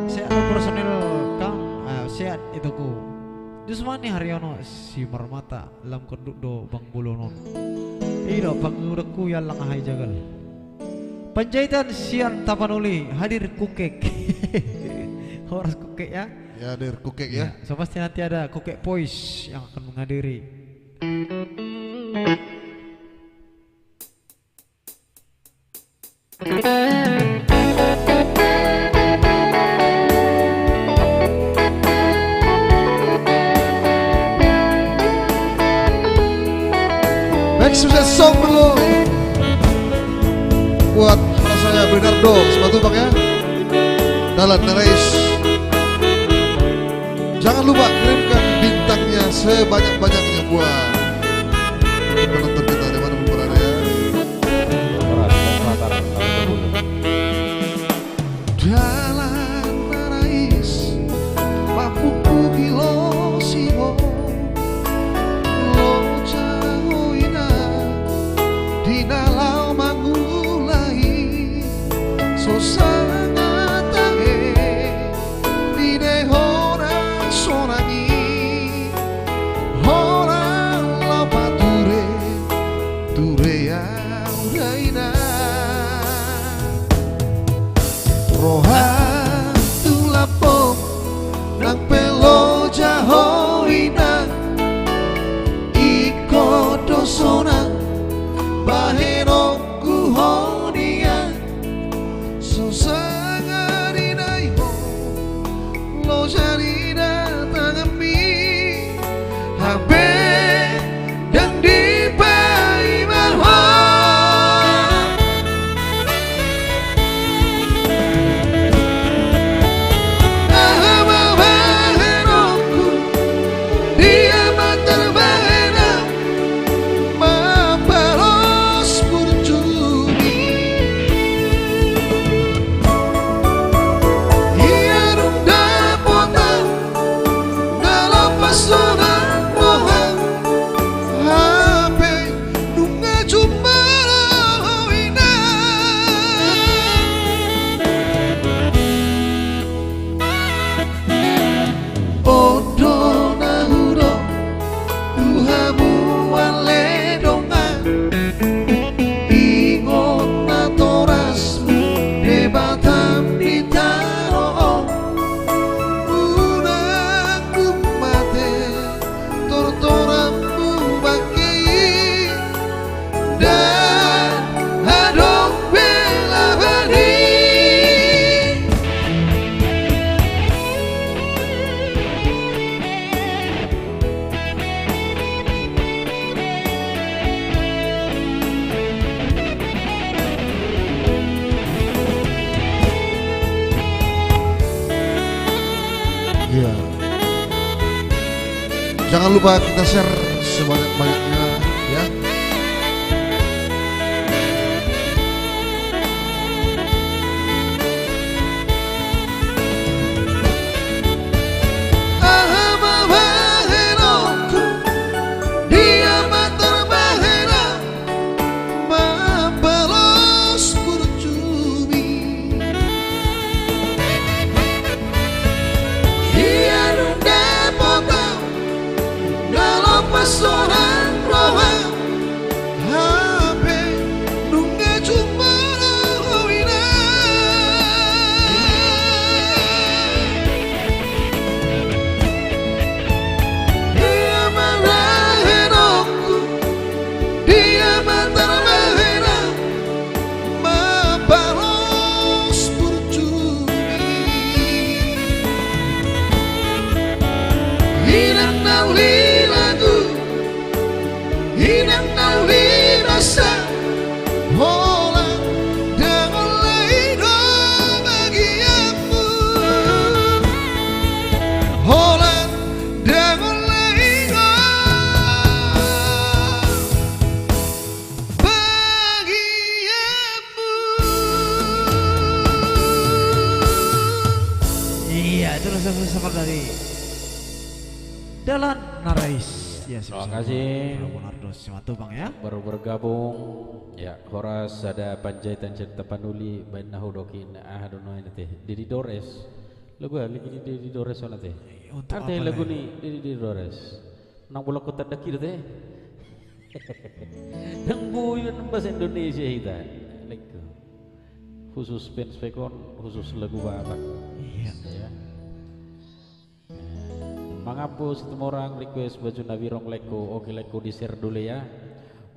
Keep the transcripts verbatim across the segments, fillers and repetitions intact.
Sehat do personil kam, ah, sehat itoku. Jusmani Haryono Simarmata, lam konduk do bang bolon on. I do pangidoanku, ia lang ahai jagal. Panjaitan sian Tapanuli, hadir kukek. Horas kukek ya. Ya, hadir kukek ya. Ya, so pasti nanti ada kukek boys yang akan menghadiri. Baik, sukses song dulu buat saya Bernardo, sepatu bang ya. Dalan Narais. Jangan lupa kirimkan bintangnya sebanyak-banyaknya buat penonton kita di mana pun berada ya. Dalan Narais, papuku gilo simo, loja ho inang, di na laho mangulai, so sanga tahe. Di na hona sonang i, hona laho pature, ture au da inang. Rohangku laho nang pe loja ho inang, ingkon do sonang bahenon ku ho nian, so sanga di na i ho, loja di na tanganmi, hape ndang dipaima ho. Aha ma bahenonku, dia ma tarbahen au mambalos burjumu. Ia dung dapot au na lopas sonang roham, hape nunga jumolo ho inang. On do na hudok tu hamu ale dongan, ingot natorasmu Debata di tano on. Unang dung mate tortoranmu bangke i, ndang adong be laho ni. Iya. Jangan lupa kita share sebanyak-banyaknya, ya. Aha ma bahenonku, dia ma tarbahen au mambalos burjumu. Ia dung dapot au na lopas sonang roham, hape nunga jumolo ho inang. Dia ma bahenonku, dia ma tarbahen au mambalos burjumu. Inang na uli lagu, inang na uli basa, holan ndang on laho bagianmu. Holan ndang on laho bagianmu. Iya, itulah sambung sambung dari Dalan Narais. Ya, terima kasih. Bro Leonardo Simatupang, ya. Baru bergabung. Ya, horas, sada Panjaitan sian Tapanuli, baen na hudok i, aha do nuaeng ate. Dedi Dores. Lagu aha lagi ni Dedi Dores on ate? Untuk apa lagi ni Dedi Dores? Nang bolak kota daki do te. Nang boi bahasa Indonesia hita. Lego. Khusus fans Vekon, khusus lagu Bapak. Iya. Ya. Mangampu Situmorang request Baju na Birong, Leko. Oke, Leko, di-share dulu ya.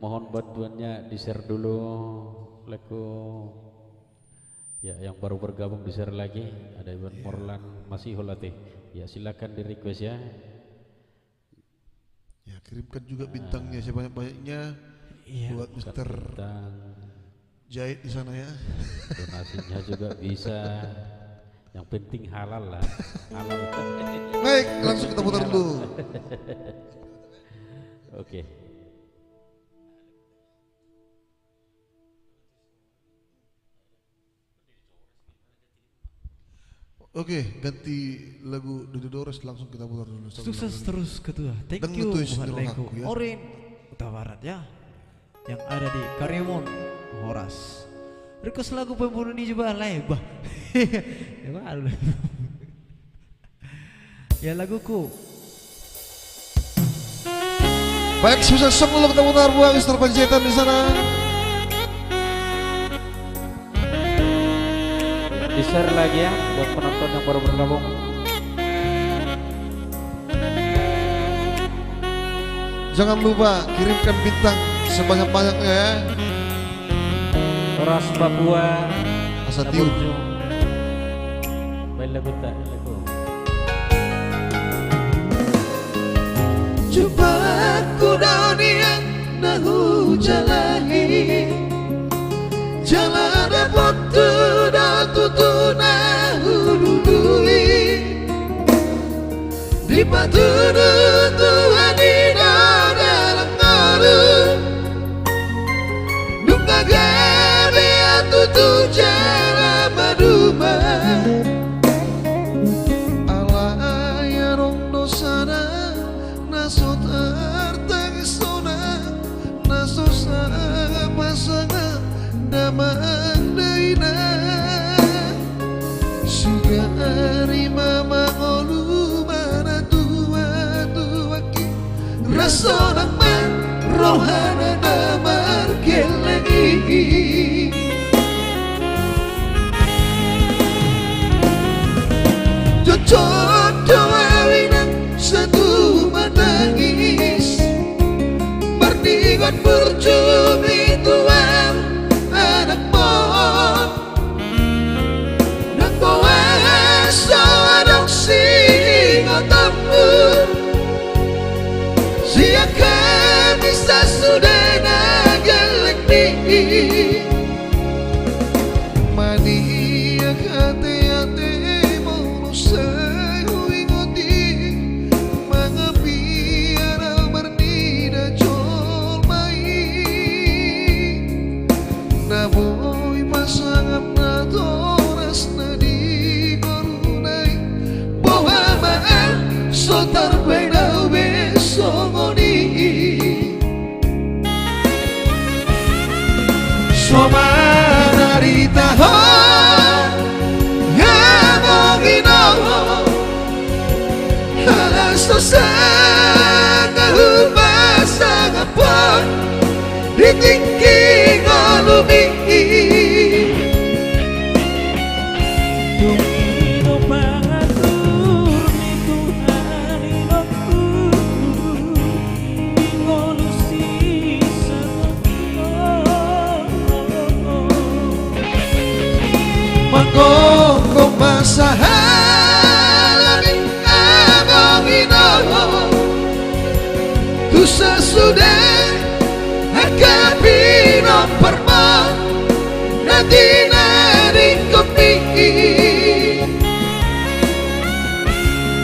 Mohon bantuannya, di-share dulu, Leko. Ya, yang baru bergabung di-share lagi. Ada Iwan Morlan, masih hola te. Ya, silakan di-request ya. Ya, kirimkan juga bintangnya sebanyak-banyaknya buat Mister Bintang. Jahit di sana ya. Donasinya juga bisa. Yang penting halal lah. Halal. Baik, langsung kita putar dulu. Oke. Oke, ganti lagu Dedi Dores, langsung kita putar dulu. Sukses terus, Ketua. Thank you buat Leko. Orin Hutabarat ya. Yang ada di Karimun, horas. Request lagu Pembunuh Ninja Balai, bah. Ya, malu. Ya, laguku. Baik, sukses selalu kita putar buat Mister Panjaitan di sana. Di-share lagi ya, buat penonton yang baru bergabung. Jangan lupa kirimkan bintang sebanyak-banyaknya ya. Horas Papua. Asa tiu. Baen lagu ta, lagu. Jumpa ku do nian na hujalahi. Jala dapothu do tutu na hududui. Dipatudu Tuhan i do dalan ngolu. Nunga gabe au tutu jala maduma. Alai adong do sada na so tartangis sonang, na so sanga pasanga damang dainang. Sugari ma mangolu ma na tuatua i, ra sonang ma rohana na margelleng i. Jotjot do au inang satua manangis, marningot burju ma tu au anakmon. Nang boasa so adong singotonmu, sian hami sasude na gellengmi. Maniak ateate molo sai huingot i, mangapia do marnida jolma i. Na boi pasangap natoras na di ngoluna i, boha ma au so tarbaen au be songon i. So manarita ho, amang inang, ala so sanga hupasangap ho di tingki ngolumi. Tung i do pangatur ni Tuhan i do tu di ngolu sisada. Manggogo ma sahala ni amang inang, tu sasude angka pinomparmon na tinadingkonmi.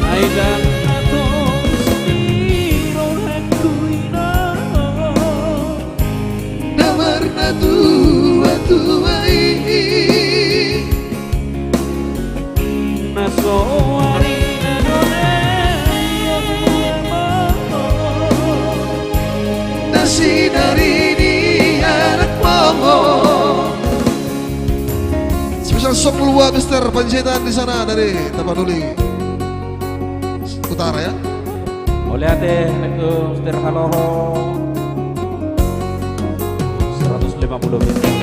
Ai ndang atos di rohangku inang, na marnatuatua i. Na so arina do na i, amang, Langsung keluar Mister Panjaitan di sana dari Tapanuli Utara, ya. Mauliate, thank you, Mister Haloho. Seratus lima puluh bintang.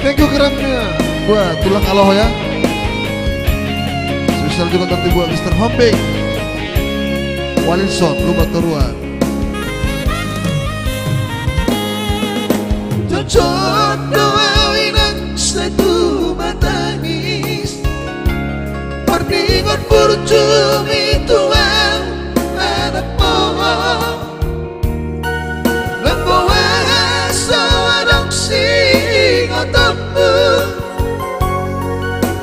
Thank you, keramnya buat tulang Haloho, ya. Spesial juga nanti buat Mister Hombing Walinson, Lumban Toruan. Jotjot do au, inang, sai tumatangis, mardingot burju ma i tu anak boru. Nang boha so adong singotonmu,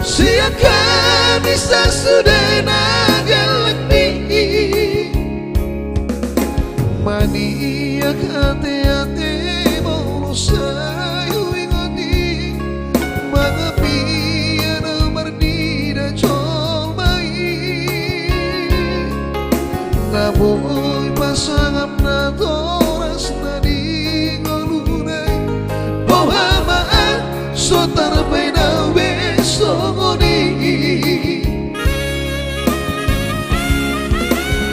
sian hami sasude na gellengmi. Maniak ateate molo sai huingot i, mangapia na marnida jolma i. Na boi pasangap natoras na di ngoluna i, boha ma, so tarbaen au be songon i.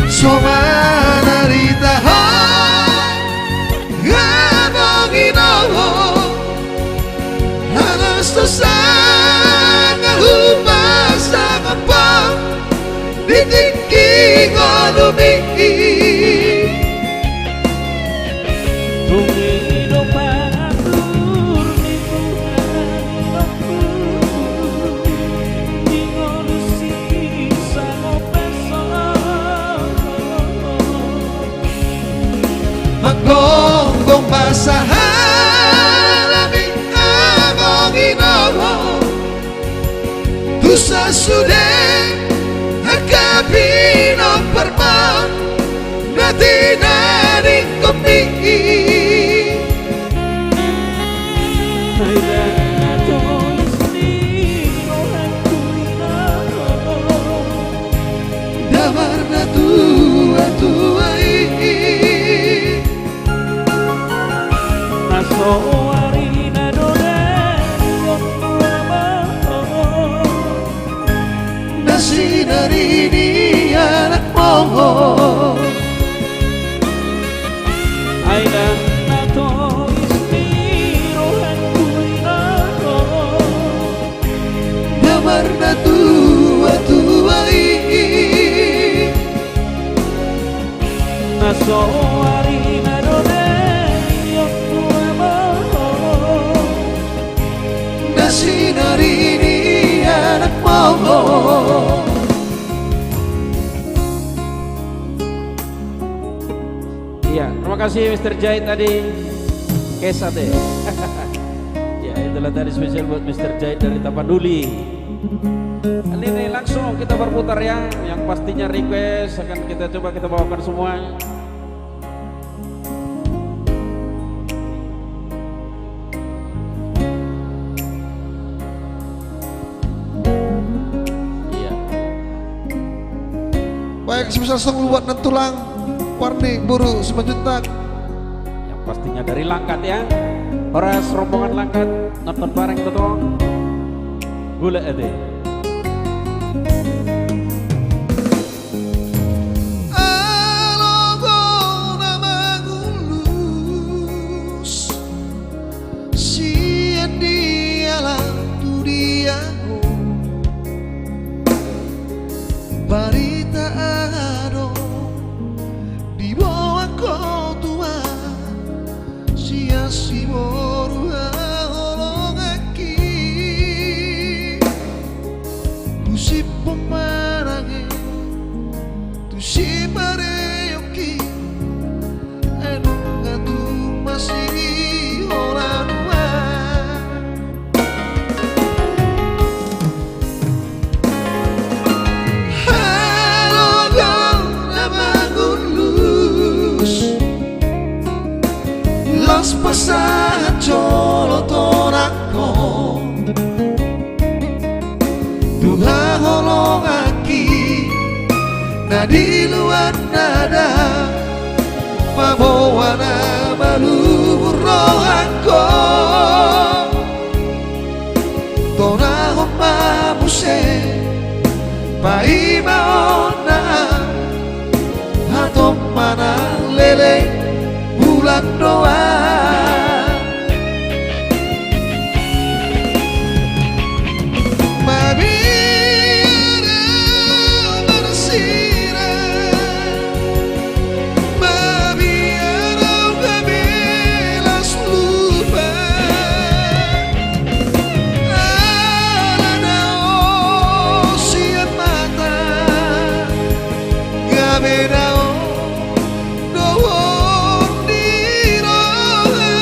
So manarita ho, amang inong, alas do sanga hupasangap ho di tingki ngolumi. Dung i do pangatur ni Tuhan, ingon si sangap. Manggonggong pasahalami amang inong, tu sasude angka pinomparmon na tinadingkonmi. Ai ndang na tois ni rohangku inong, damar na tuatua i. Na so arina do denggan tu amang, na sinari ni anakmu. Ai ndang na tois ni rohangku inong, damar na tuatua i. Na so arina do denggan tu amang, na sinari ni anakmu. Iya, terima kasih Mister Jait tadi. Kesat ya. Ya, itulah tadi spesial buat Mister Jait dari Tapanuli. Ini nih, langsung kita berputar ya. Yang pastinya request akan kita coba kita bawakan semua. Iya. Baik, spesial song buat nantulang Warni boru Simanjuntak. Yang pastinya dari Langkat ya. Horas rombongan Langkat, nonton bareng tong. Gula ate. Alo, gona mangulus sian dia laho tu dia ho. Barita aha do diboan ho tu ahu sian siboru haholonganki. Tu si pomparange, tu si pareongki, ai nunga tung masiholan ahu. Alo, gona mangulus, laos pasahat jolo tonangkon tu haholonganki na di luat nada, mamboan na maluhur rohangkon. muse, paima on na, hatop manang leleng bulan do au. Mabiar au marsirang, mabiar au gabe las lupa. Ala naung sian mata, gabe naung dohot ni roha.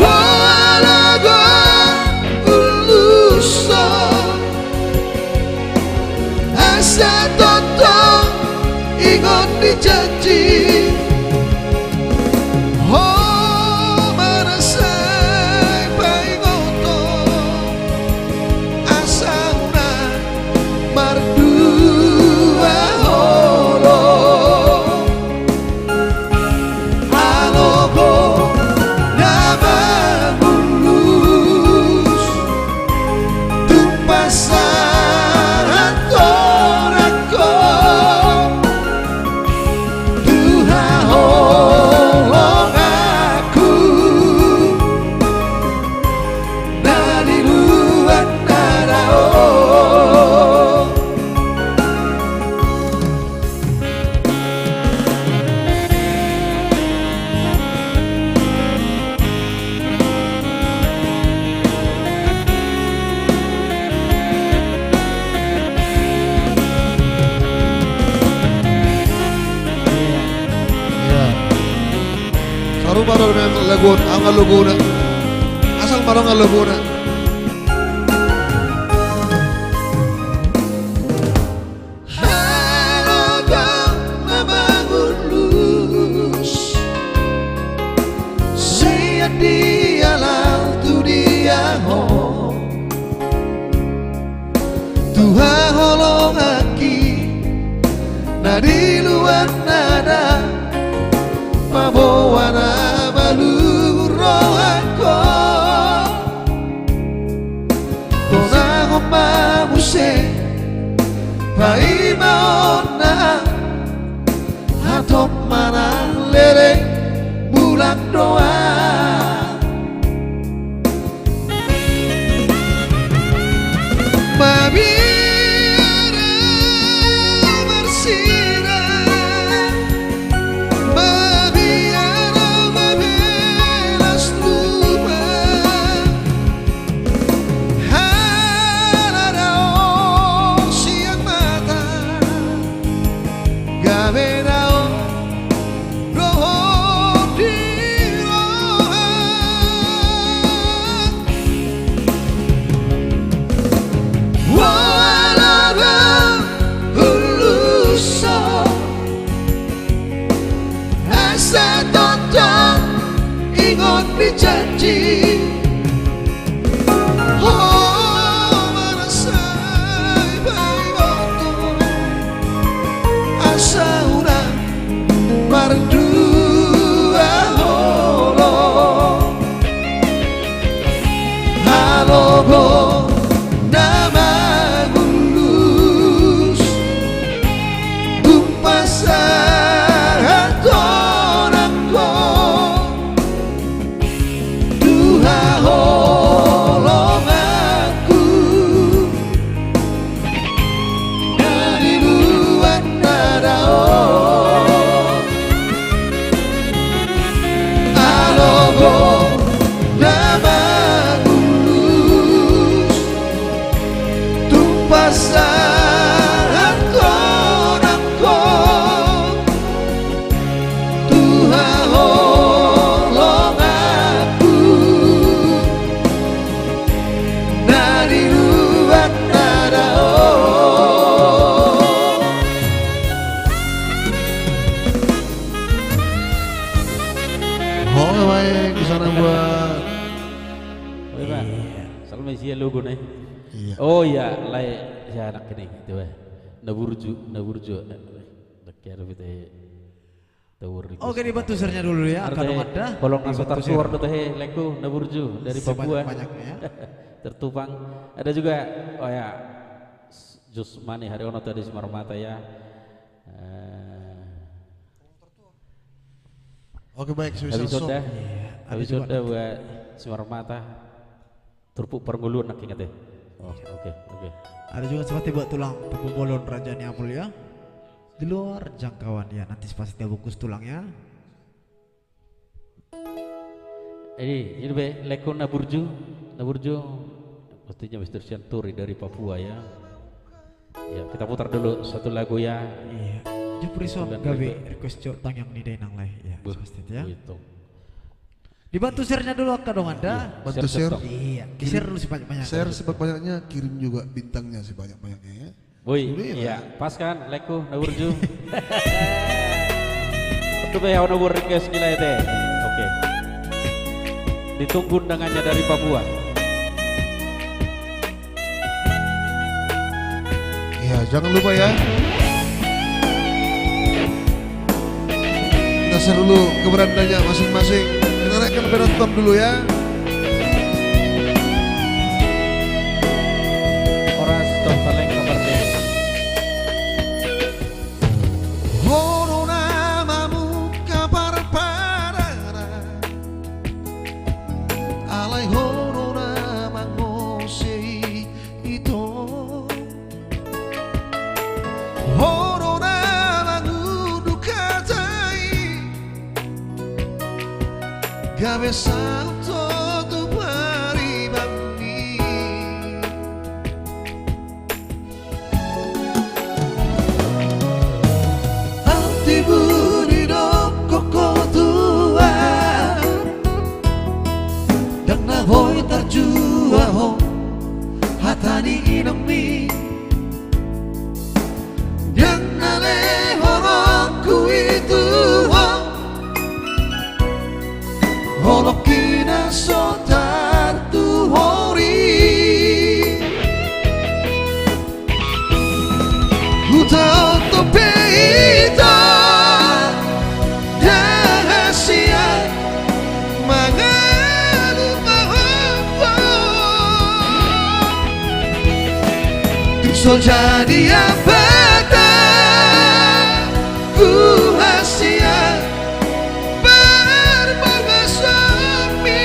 Ala gok ulos on, asa tongtong ingot ni janji. Ho ma na sai paingothon, asa unang mardua holong. Alogo na mangulus, tung pasahathon ho tu haholonganku na di luat na dao. Sarupa do memang lagu on, angka logona. Asal ma do angka logona. Ala gok na mangulus, sian dia laho tu dia ho, tu haholonganki na di luat na dao, paboa na malum rohangku. Tonang on ma muse, paima on na, hatop manang leleng bulan do au. Mabiar au marsirang, mabiar au gabe las lupa. Ala naung sian mata, gabe naung dohot di roha. Ala gok ulos on, asa tongtong ingot ni janji. Ho ma na sai paingothon, asa unang mardua holong. Alogo na mangulus, tung pasahathon ho tu haholonganku na di luat na dao. Alogo na mangulus, tung pasahathon ho tu haholonganku na di luat na dao. Oke, baik, di sana buat. Oke, Pak. Iya. Salam isi ya logo nih. Iya. Oh iya, lae si anak ini, itu, eh. Na burju, na burju. Dah kira kita. Oke, dibantu share-nya dulu ya, angka dongan da. Holong na so tarsuhor do tahe, laengku na burju dari Papua. Tertupang. Ada juga, oh ya, Jusmani Haryono tadi Simarmata ya. Eh. Oke, baik, Habis Sonda, habis Sonda buat Simarmata. Turpuk parngoluan nangkin ate. Oh, oke, oke. Ada juga seperti buat tulang Tampubolon Raja Niapul ya. Di luar jangkauan ya, nanti pasti bungkus tulang ya. Ini, ini be, laengku na burju, na burju. Pastinya Mister Sianturi dari Papua ya. Ya, kita putar dulu satu lagu ya. Iya. Jupri son gabe request jo tangiang ni dainang lae. Ya, pasti ya. Dibantu share-nya dulu angka dongan da. Bantu share. Iya, di-share dulu sebanyak-banyaknya. Share sebanyak-banyaknya, kirim juga bintangnya sebanyak-banyaknya ya. Woi, iya, pas kan, laengku na burju. Coba ya, ono buat request ni lae ate. Oke. Ditunggu undangannya dari Papua. Ya, jangan lupa ya. Kita share dulu ke berandanya masing-masing. Kita naikkan penonton dulu ya. Horas dohot Taleng Kabar Desa. Horona mamungka parpadanan, alai horona mangosei ito. Horona mangunduk hata i, gabe saut tu paribanmi. Ahu didok ho tua, ndang na boi tarjua ho hata ni inongmi. Ndang na lehononku i tu ho, holongki na so tartuhor i. Hutaoto pe ito, ndang hasian mangalumahon ho. Tung so jadi amanta, huhasian parbagason mi.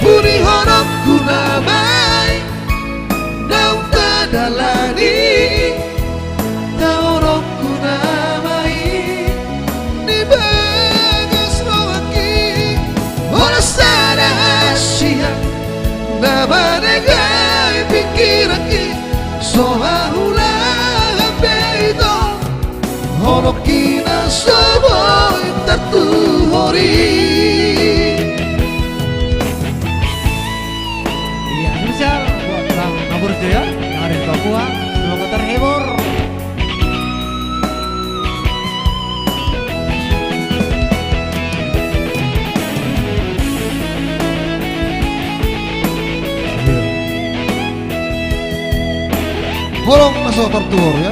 Punihononku nama i naung tadalani, taononku nama i di bagas rohangki. Holan sada hasian na manegai pingkiranki, so haulahan be ito, holongki na so boi tartuhor i. Iya, spesial buat Bang Abur Joyo yang ada di Papua. Semoga terhibur. Holong na so tartuhor ya.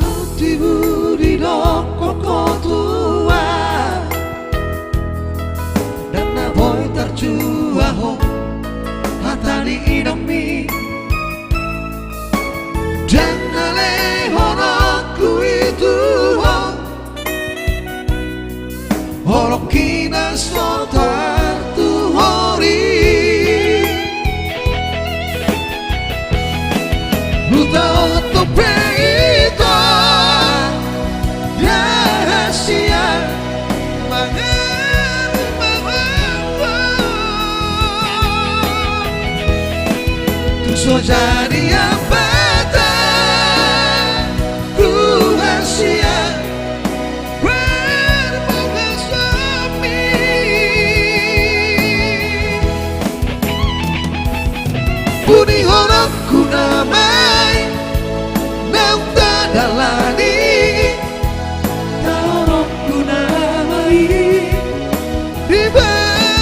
Ahu didok ho tua, ndang na boi tarjua ho hata ni inongmi. Ndang na lehononku i tu ho, holongki na so tartuhor i. Hutaoto pe ito, ndang hasian mangalumahon ho. Tung so jadi amanta, huhasian parbagason mi. Punihononku nama i naung tadalani, taononku nama i di bagas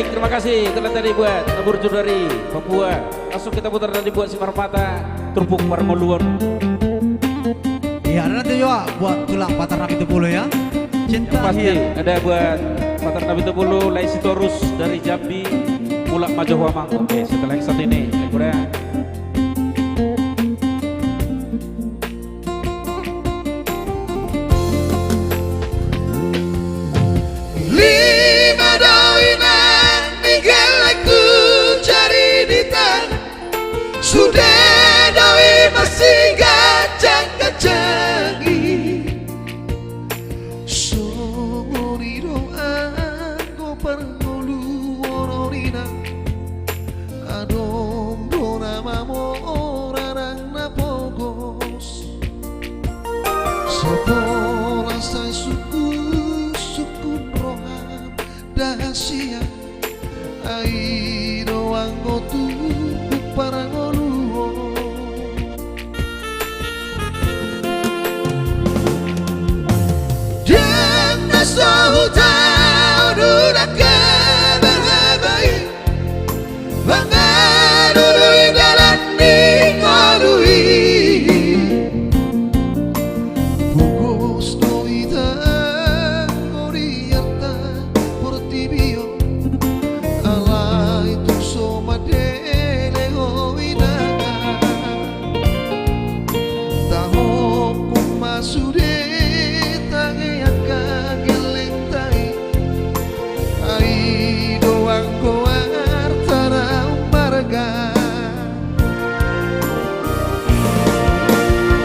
Terima kasih telah tadi buat na burju dari Papua. Langsung kita putar tadi buat Simarmata, Turpuk Parngoluon. Iya, ada nanti juga buat tulang Patar Napitupulu ya. Cinta. Yang pasti ada buat Patar Napitupulu, Lai Sitorus dari Jambi, Mulak Majoho Amang. Oke, setelah yang satu ini, Libra. Lima do inang ni gellengku jari di tangan, sude do i masiganjang-ganjang i. Songon i do anggo parngoluon on inang, adong do na mamora nang na pogos. Sapola sai sungkun-sungkun roham da hasian, ai do anggo tubu parngoluon. Ndang na so hutau do na haba-haba i, mangalului dalan ni ngolu i. Pogos do hita anggo di arta portibi on, alai tung so mandele ho inang. Tahophon ma sude tangiang hagellengta i, ai do anggo arta na ummarga.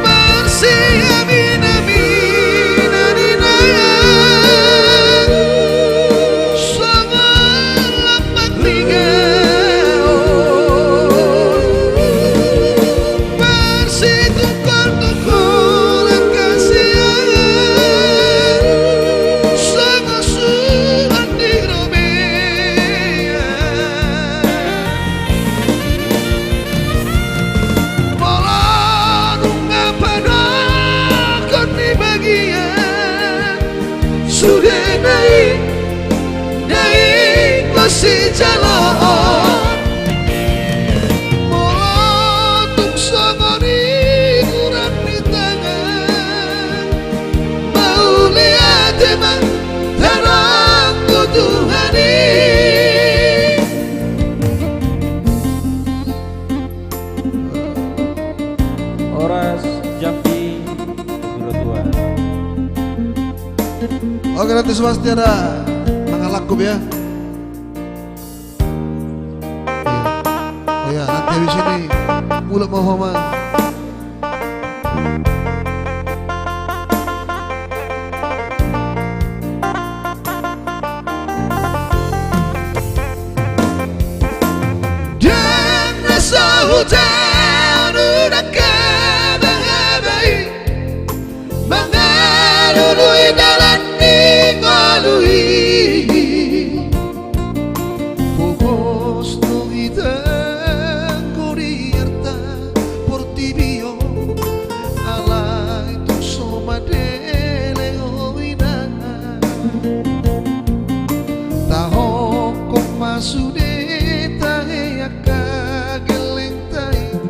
Marsiamin-aminan inang, songon lambang ni gaol. Marsitungkol-tungkol angka siahan, songon suan ni robean. Molo nunga padokhon ni bagian, sude na i, na i ma sijaloon. Molo tung songon i urat ni tangan, mauliate ma taranku Tuhan i. Horas Jambi, Guru Tua. Oke, nanti semua setia ada mangalangkup ya. Iya. Oh ya, nanti habis ini pulang mau homa. Ndang na so hutau do na haba-haba i, mangalului dalan ni ngolu i. Pogos do hita anggo di arta portibi on, alai tung so mandele ho inang. Tahophon ma sude tangiang hagellengta i,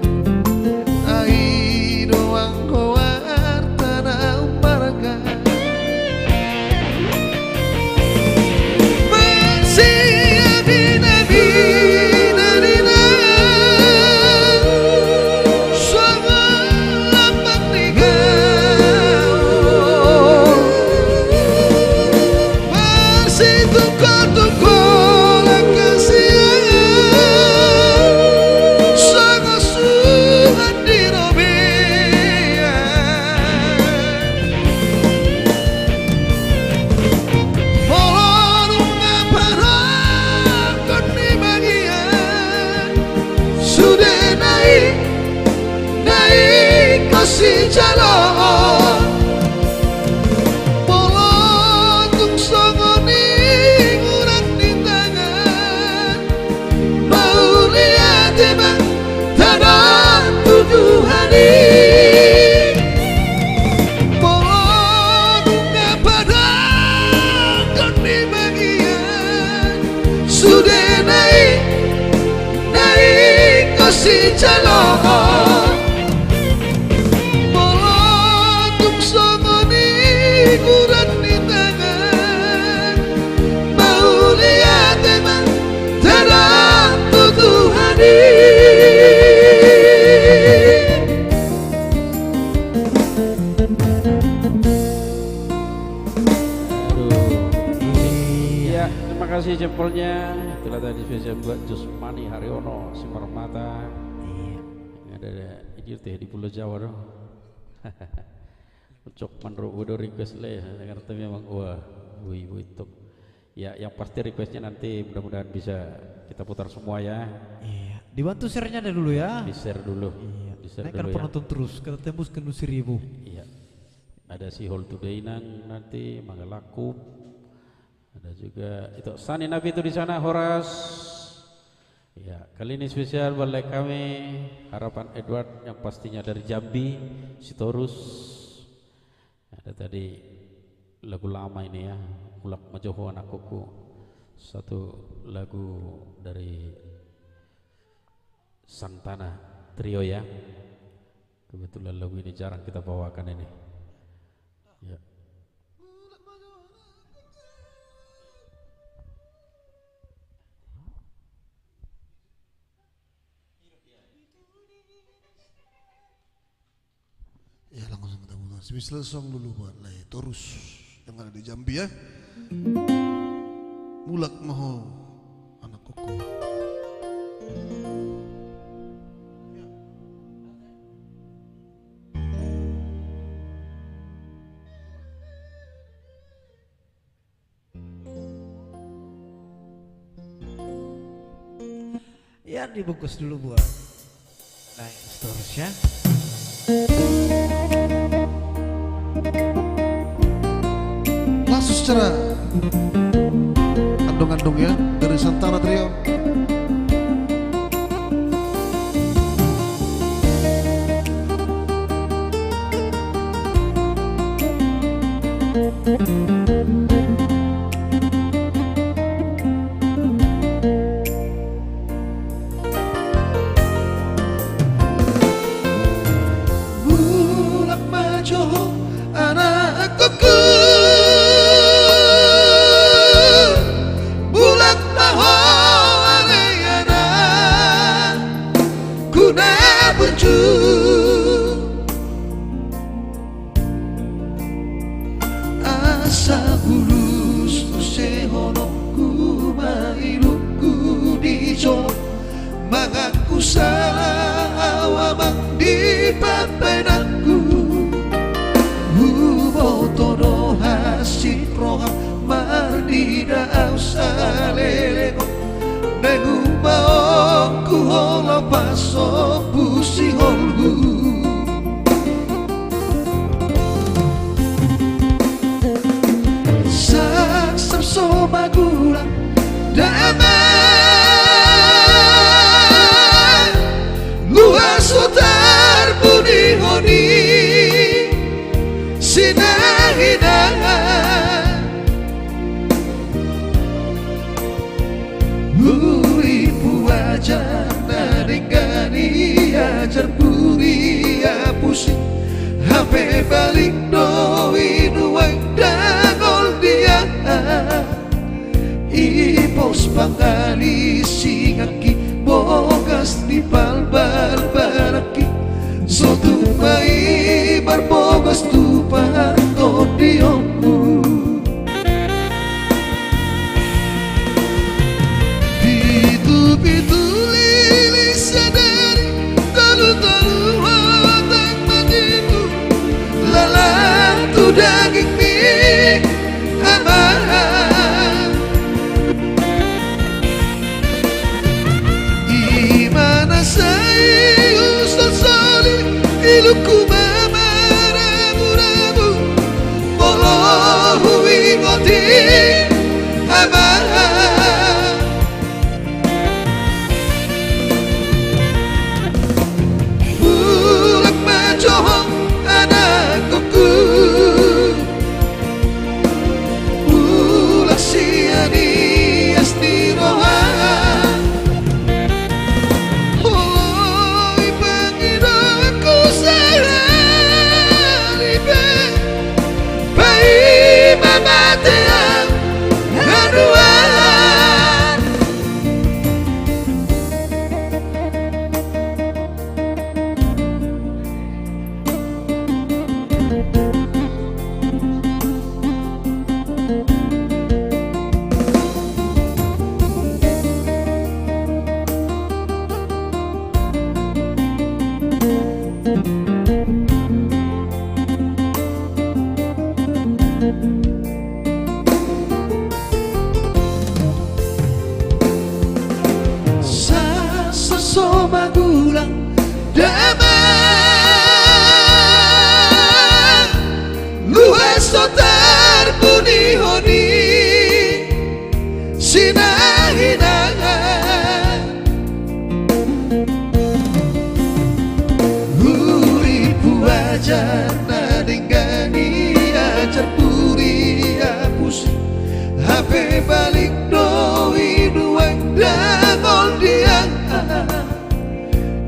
Sijalo. Molo tung songon i urat ni tangan, mauliate ma terang tu Tuhan i. Aduh. Iya, terima kasih jempolnya. Itulah tadi spesial buat Josmani Haryono Simarmata. Iya. Ada, ada ini teh di Pulau Jawa dong. Cok manro udah request le, dengar tadi memang wah, wih, wih, tok. Ya, yang pasti requestnya nanti mudah-mudahan bisa kita putar semua ya. Iya. Dibantu share-nya deh dulu ya. Di-share dulu. Iya. Di-share dulu ya. Naikkan penonton terus, kita tembus ke seribu. Iya. Ada si Hol Today nang nanti, Mangalakup. Ada juga itu Sani Nabi itu di sana, Horas. Ya, kali ini spesial buat kami, Harapan Edward yang pastinya dari Jambi, Sitorus. Ada tadi lagu lama ini ya, Mulak ma jo ho anakku. Satu lagu dari Santana Trio ya. Kebetulan lagu ini jarang kita bawakan ini. Ya. Ya, langsung kita mulai. Spesial song dulu buat Lai Torus yang ada di Jambi ya. Mulak ma ho anakku. Ya, dibungkus dulu buat Lai Torus ya. Langsung secara andong-andong ya, dari Santana Trio. Mulak ma jo ho anakku, mulak ma ho ale anakku na burju. Asa bulus muse honongku, mangilungku di jolo, mangaku sala au amang di pambahenanku. Huboto do hansit roham marnida au saleleng on, naeng hubaonku ho laho pasombu sihol. Saksam so magulang damang, luas so tarbunihon i sinahinan. Ui, puajar na denggan i, ajar huria pusing, hape balik do i nuaeng dangol dia. Ipos pangali singangki, bogas ni palbal barangki, so tung ma i marbogas tu partondionmu. Pitu-pitu lilis sadari, tolu-tolu hotang matimu, lalan tu dagingmi, amang. I ma na sai husolsoli, ilungku ma maraburabu, Hamatean haduan. Sasa so magulang damang, luhut so tarbuni honi sinahinan. Huri puajar na denggan i, ajar puri apus, hape balik do i nuaeng dangol diang.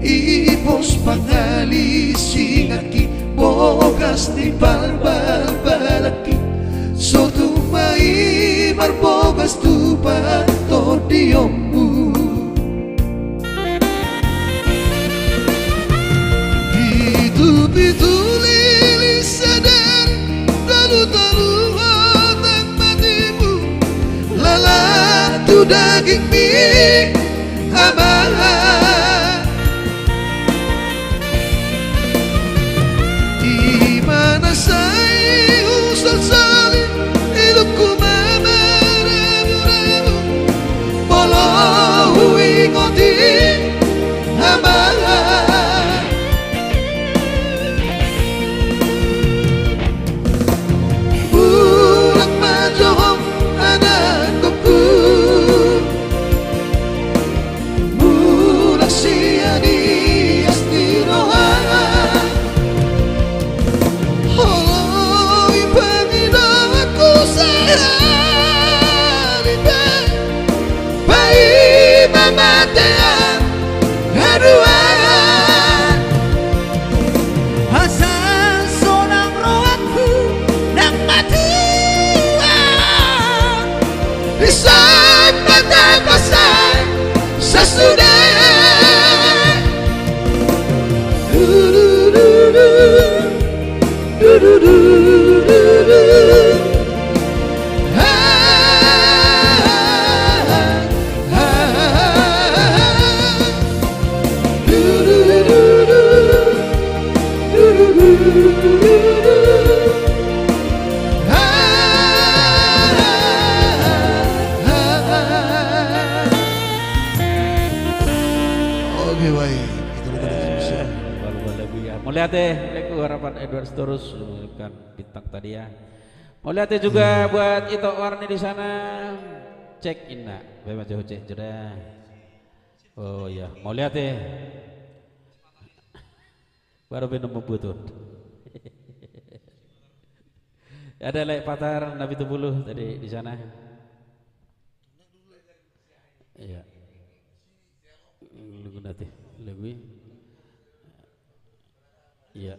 Ipos pangali singanki, bogas ni palpal balakki, so tung ma i marbogas tu pantondionmu. Pitu pitu lilis sadari, tolu tolu hotang matimu, lalat tu dagingmi, Ama. Ima na sai husolsoli, ilungku ma maraburabu, molo huingot i, Ama. Mulak ma jo ho, anakku. Mulak sian ias ni roha. Olo i pangidoanku sahali pe, paima ma tean haduan. Asa sonang rohangku nang matua, di sampatan pasai sasude. Oke, baik. Itu lagu dari Indonesia. Baru lagu ya. Mauliate, lagu harapan Edward Sitorus, bukan bintang tadi ya. Mauliate juga buat Ito Warni di sana. Cek inna. Baik, Mas Joho, cek jeda. Oh iya, mauliate. Baru minum membutuh. Ada Lek Patar, Nabi Tupulu tadi di sana. Iya. Lagu nanti, lagu ini. Iya.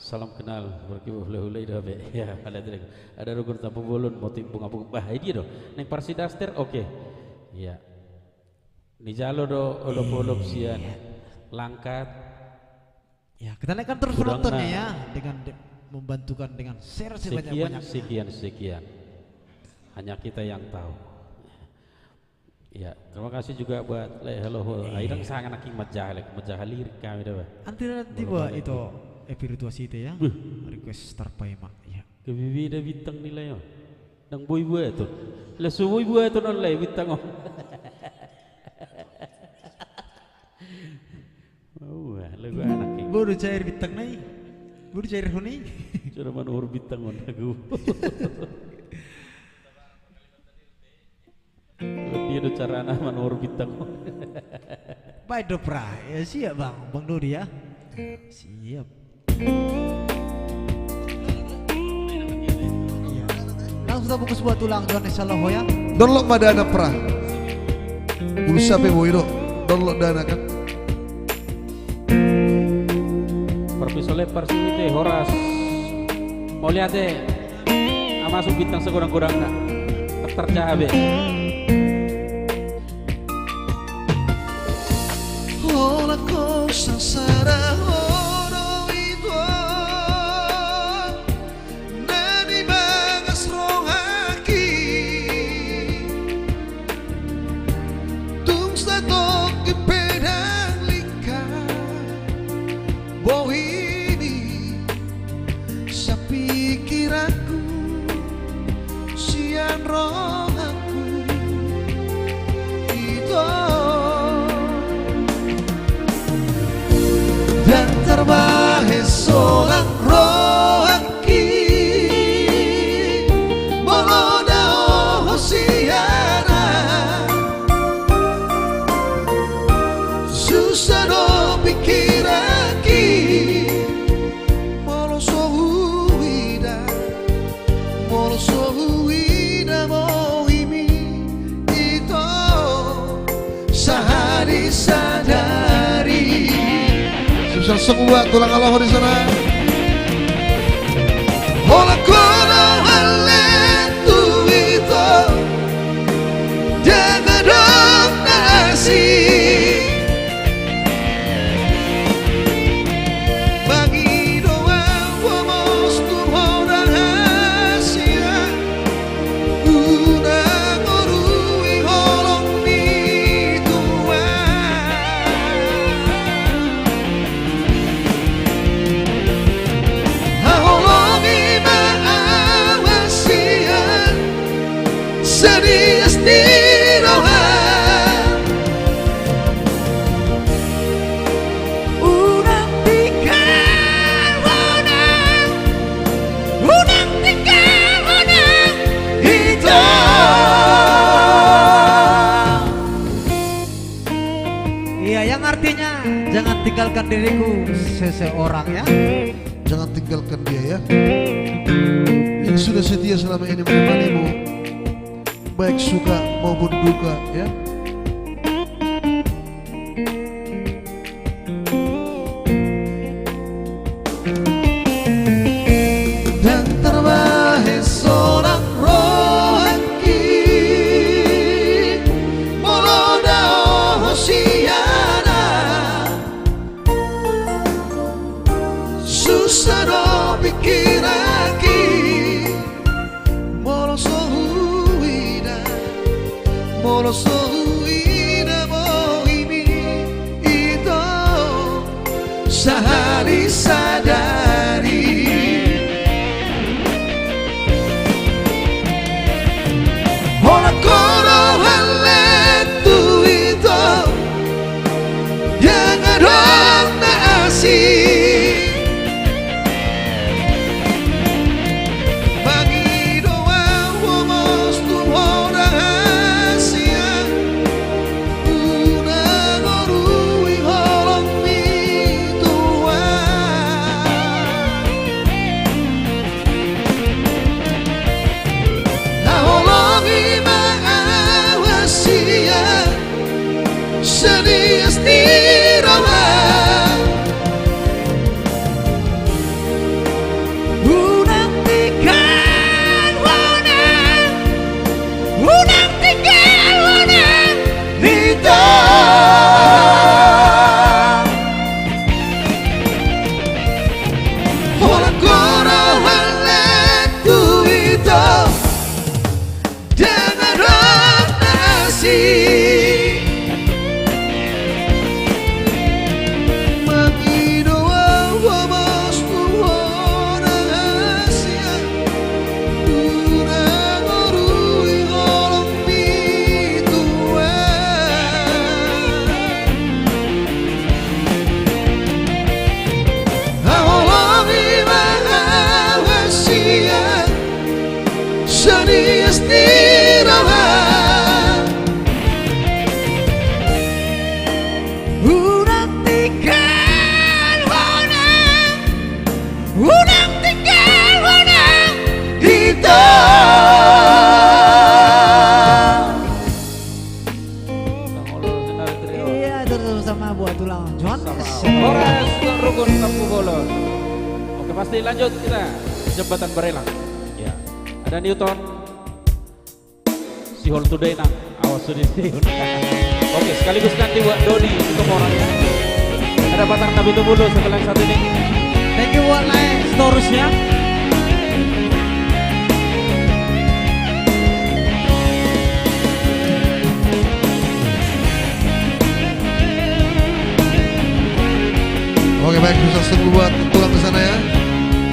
Salam kenal, berarti boleh mulai dah, Be. Ya, ada tadi. Ada rukun tanpa bolon, motif bunga-bunga. Bah, ini dia dong. Neng Parsi Daster, oke. Iya. Dijalo do olop-olop sian Langkat. Ya, kita naikkan terus penontonnya ya, dengan de-, membantukan dengan share sebanyak-banyaknya. Sekian, sekian, sekian. Hanya kita yang tahu. Ya, terima kasih juga buat Lek Halo. Iya. Akhirnya sangat anak manjaha, Lek, manjaha lirik kami dah, Pak. Nanti, nanti buat itu, Epi Rituas itu ya. Request terpaima, ya. Gabe beda bintang nilai on. Ndang boi buaton. Laos so boi buaton on, Lek, bintang on. Wah, lagu anak ini. Bodo cair bintang nai. Bodo cair honi. Sudah manuhor bintang on lagu. Dia do carana manuhor bintang. Baik do, Pra. Ya, siap, Bang. Bang Dodi, ya. Siap. Iya. Langsung kita bungkus buat tulang, Johannes Saloho, ya. Download ma dana, Pra. Pulsa pe boi do. Download dana, kan. Profesor Lepar Sumite, horas. Mauliate. Ama Masuk bintang segodang-godangna. Tercabe. Holan ho sangsara ho do ito, na nibagas rohangki. Tung satongkin pe ndang lingka bohimi sapikiranku sian rohangku. Ito, ndang tarbahen sonang rohangki molo daoho sian ahu. Susa do pikiranki molo so huida, molo so huida bohimi, ito, sahali sadari. Susa so kuat tulang aloho di sana. Holan ho do halethu ito, ndang adong na asing. Mangido ahu, ho bos, tu ho rahasia, unang urui holong ni Tuhan. Haholongi ma ahu sian sanias ni roha. Unang tinggal, unang, unang tinggal, unang, ito. Iya, yang artinya, jangan tinggalkan diriku seseorang, ya. Jangan tinggalkan dia, ya. Yang sudah setia selama ini menemanimu, baik suka maupun duka, ya. Ndang tarbahen sonang rohangki molo daoho sian ahu. Susa do pikiranki molo so huida, molo so huida bohimi, ito, sahali sadari. Holan ho do halethu ito, ndang adong na asing. Mangido ahu, ho bos, tu ho rahasia, unang urui holong ni Tuhan. Haholongi ma ahu sian sanias ni roha. Unang tinggal, unang, unang tinggal, unang, ito. Holan ho do halethu ito, ndang adong na asing. Mangido ahu, ho bos, tu ho rahasia, unang urui holong ni Tuhan. Haholongi ma ahu sian sanias ni roha. Unang tinggal, unang, unang tinggal, unang, ito. Iya, terus sama buat tulang. Johan. Sama Polres Rukun Tampubolon. Oke, pasti lanjut kita. Jembatan Barelang. Ya. Dan Newton. Si Hol Tudo Inang, awas sude si Hol. Oke, sekaligus nanti buat Dodi Situmorang ya. Ada Batak Nabi Tubulu sebelah satu ini. Thank you buat Lae Sitorus ya. Oke, baik, sukses terus buat tulang di sana ya.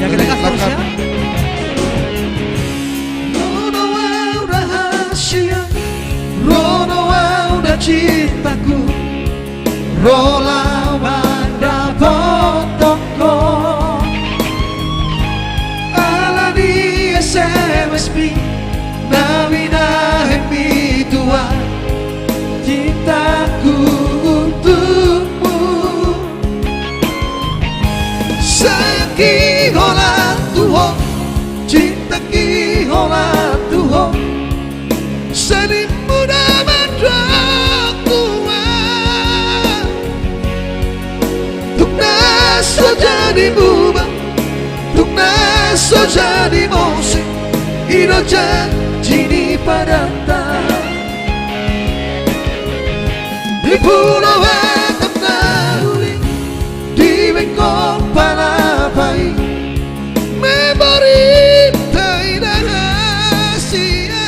Ya, kita gas terus ya. Ro do au rahasia, ro do au da cintaku, ro laho mandapothon ho. Ala ni S M S-mi na binahenmi tuan, cintaku untukmu. Sayangki holan tu ho, cintaku holan tu ho. Sandok muna mandok tua. Tung na so jadi bubar, tung na so jadi mose, i do janji ni padanta. Di Pulo Batam na uli, di Bengkong Palapa i, memori taida rahasia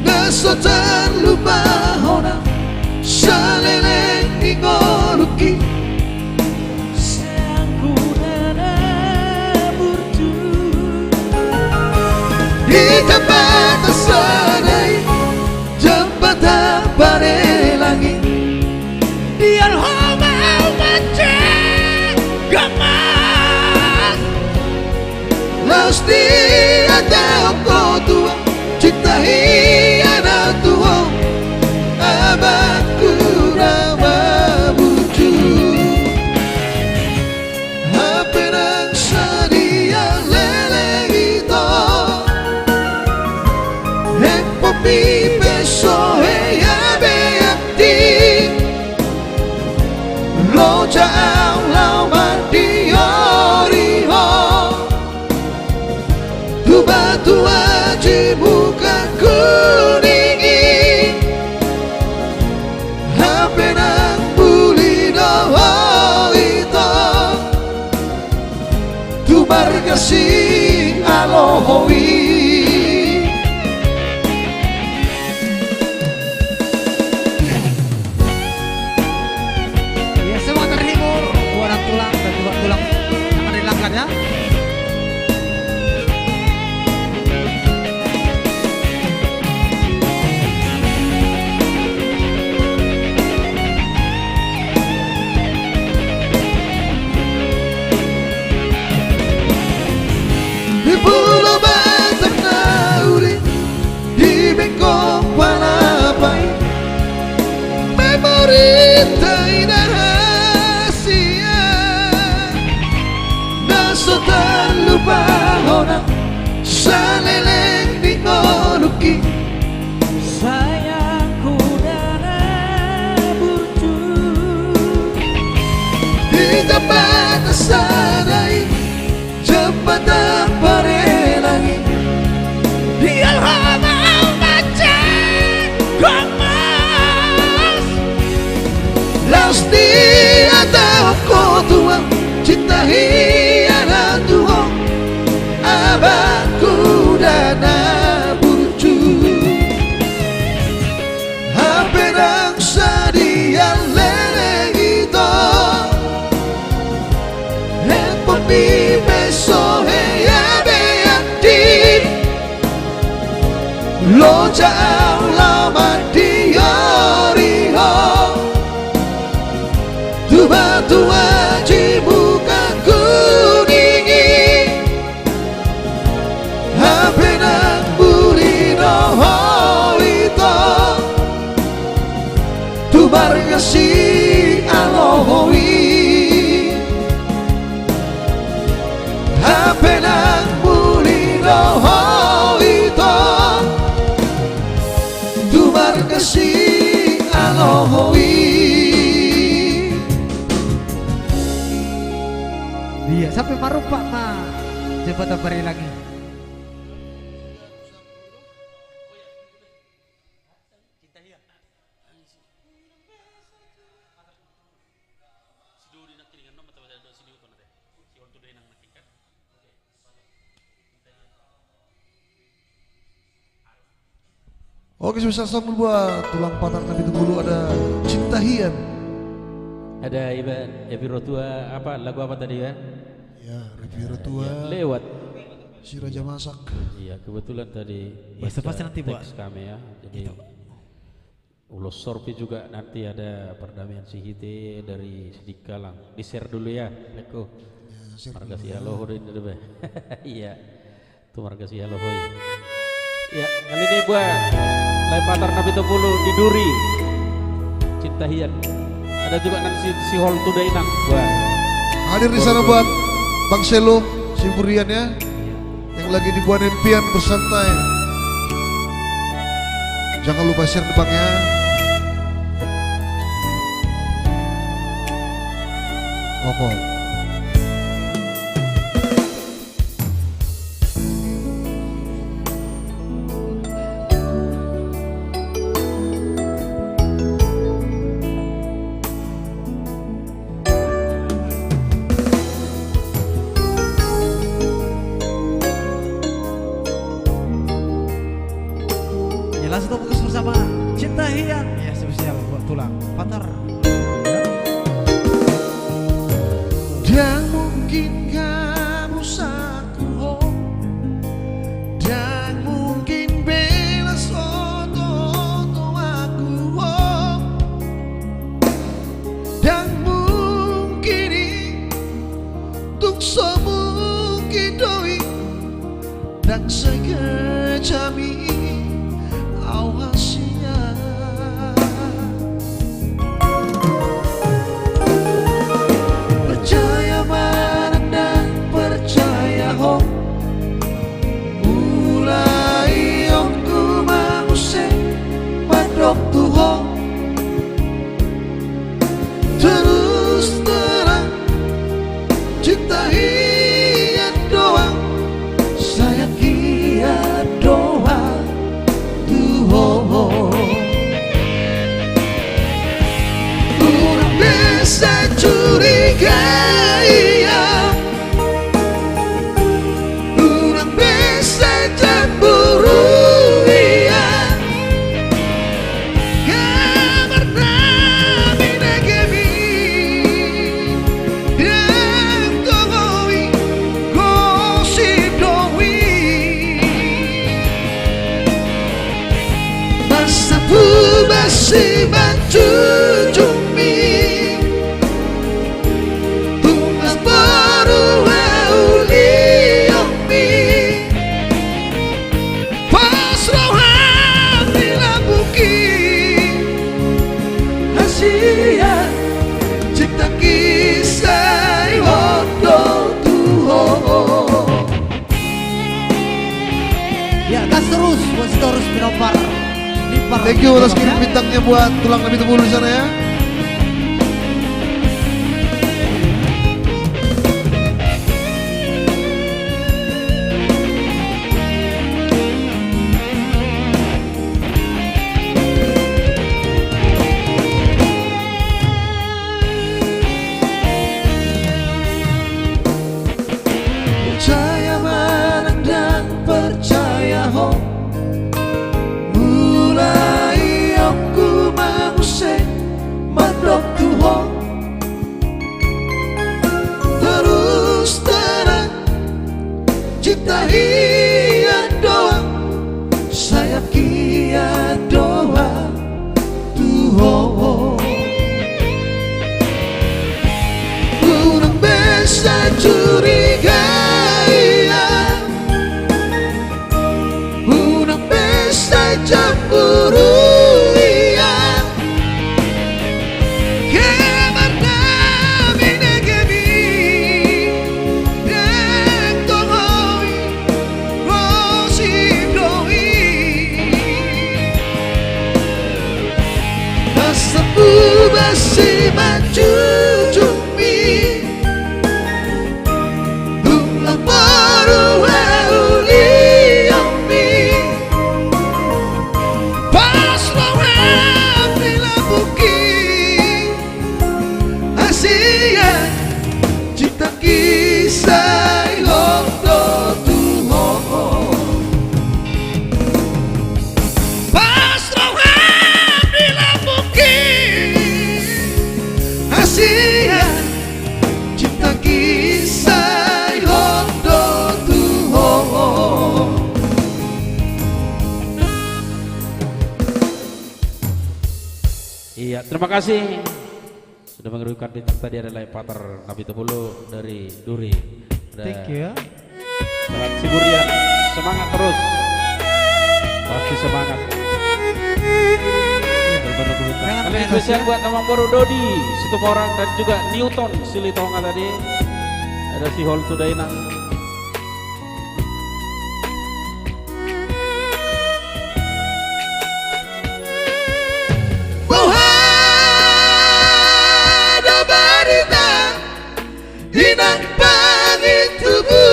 na so tarlupa hona saleleng ni ngolungki. Sai angkup do na burju. Di jambatan sada i, Jambatan Parelang i, dialhon ma au mancing ganggas. Laos dihatahon ho tuan, cinta hian au tu ho, abangku na mamuju. Hape nang sadia leleng ito, hepopmi pe so hea beakti. Loja au laho mandiori ho tu batu aji Muka Kuning i. Hape nang muli do ho ito tu marga Sialoho i. Ya, semua terhibur, buat tulang dan juga tulang yang ada di langgar ya. Di Pulo Batam na uli, di Bengkong Palapa i, memori taida rahasia na so tarlupa hona saleleng ni ngolungki. Sai angkup do na burju. Di jambatan sada i, Jambatan Parelang i, dialhon ma au mancing ganggas. Laos dihatahon ho tuan, cinta hian au tu ho, abangku do na burju. Hape nang sadia leleng ito, hepopmi pe so hea beakti. Loja au laho mandiori ho tu batu aji Muka Kuning i. Hape nang muli do ho ito tu marga Sialoho i. Hape nang muli do ho ito tu marga Sialoho i. Iya, sampe marompak ma Jambatan Parelang i. Oke, spesial song buat tulang Patar na pitu pulu, ada Cinta Hian. Ada Iban, Epi Rotua, apa, lagu apa tadi, ya? Ya, Repi Rotua. Ya, lewat. Si Raja Masak. Iya, kebetulan tadi. Iya, baca pasti nanti buat teks kami, ya. Jadi, gitu. Ulos Sorpi juga nanti ada Pardamaian Sihite dari Sidikalang. Di-share dulu ya, Leko. Ya, share dulu ya. Marga Sihaloho do ini do, Be. Iya. Tu marga Sihaloho i. Ya, kali ini buat Lae Patar na pitu pulu di Duri. Cinta Hian. Ada juga nang si, si Hol tu Dainang. Wah. Hadir di sana buat Bang Selo, si Burian ya. Yang lagi di Buan Impian bersantai. Jangan lupa share, Bang, ya. Oke. Ya, langsung kita fokus bersama Cinta Hian. Ya, spesial buat tulang Patar. Ndang mungkin hamu saku ho, ndang mungkin be las oto-oto ahu ho, ndang mungkin i, tung so mungkin do i. Ndang sekejap i au hasian. Percaya ma ndang percaya ho, mulai on hami muse mandok tu ho. Terus terang, Cinta Hian dohot, sayang hian dohot tu ho. Unang be sai curiga ia, unang be sai cemburu ia. Kabar na binege mi, ndang tongon i, gosip do i. Masa pubasi manjujung mi, tung las boru haulion mi. Pos roha ni lambungki, hasian cinta kisah i on do tu ho. Ya, gas terus buat Sitorus Pinompar. Thank you atas kirim bintangnya buat tulang na pitu pulu di sana ya. Percaya ma ndang percaya ho, mulai on hami muse Ya, terima kasih sudah mengirimkan bintang tadi adalah Pater Napitupulu dari Duri. Ada Thank you, ya. Salam Siburian, semangat terus. Pasti semangat. Iya. Terima kasih. Jangan Kali main spesial ya. Buat Amang Boru Dodi Situmorang dan juga Newton Silitonga tadi. Ada si Hol Tudainang. Boha do barita, inang pangintubu,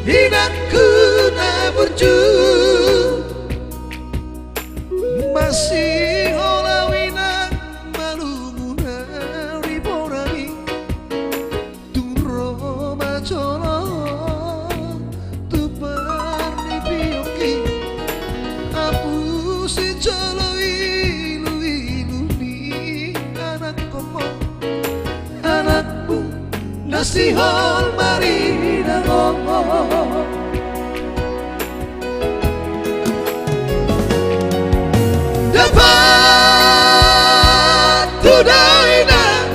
inangku na burju. Masihol au inang malungun ari bonami. Tung ro ma jolo tu parnipiongki, apu sijolo iluilu ni anakkonmu, anakmu na sihol marinangon. Dapot tu daina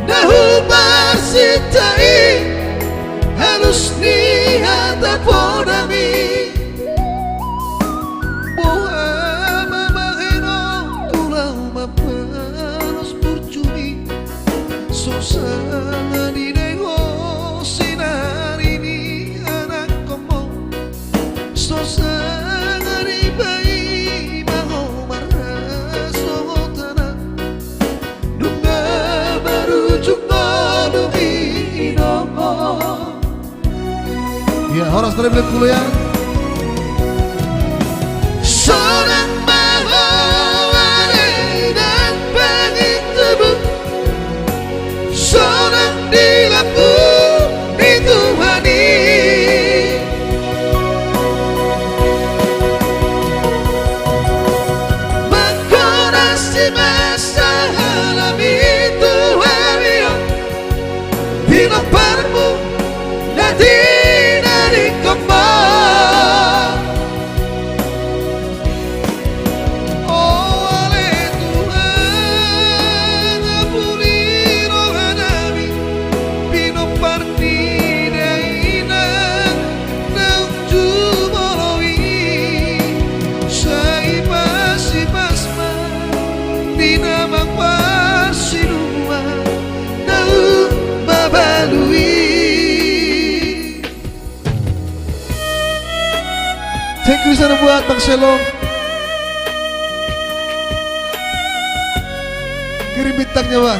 na huparsinta i, alus ni hata ponami. Boha ma bahenonku laho mambalos burjumi, so sanga didai ho sinari ni anakkonmu. So sanga dipaima ho marhasongotana, nunga marujung ngolu inong. Ya, horas dari Blok Kulu ya. Sonang ma ho ale inang pangintubu. Sonang di lambung ni Tuhan i. Mangkorasi ma sahalami tu hami on, pinomparmu na tinadingkon ma. O ale Tuhan, apuli rohanami, pinompar ni dainang naung jumolo i, sai pasipas ma di na mangparsinuan naung mabalu i. Thank you di sana buat Bang Selo. Kirim bintangnya, Bang.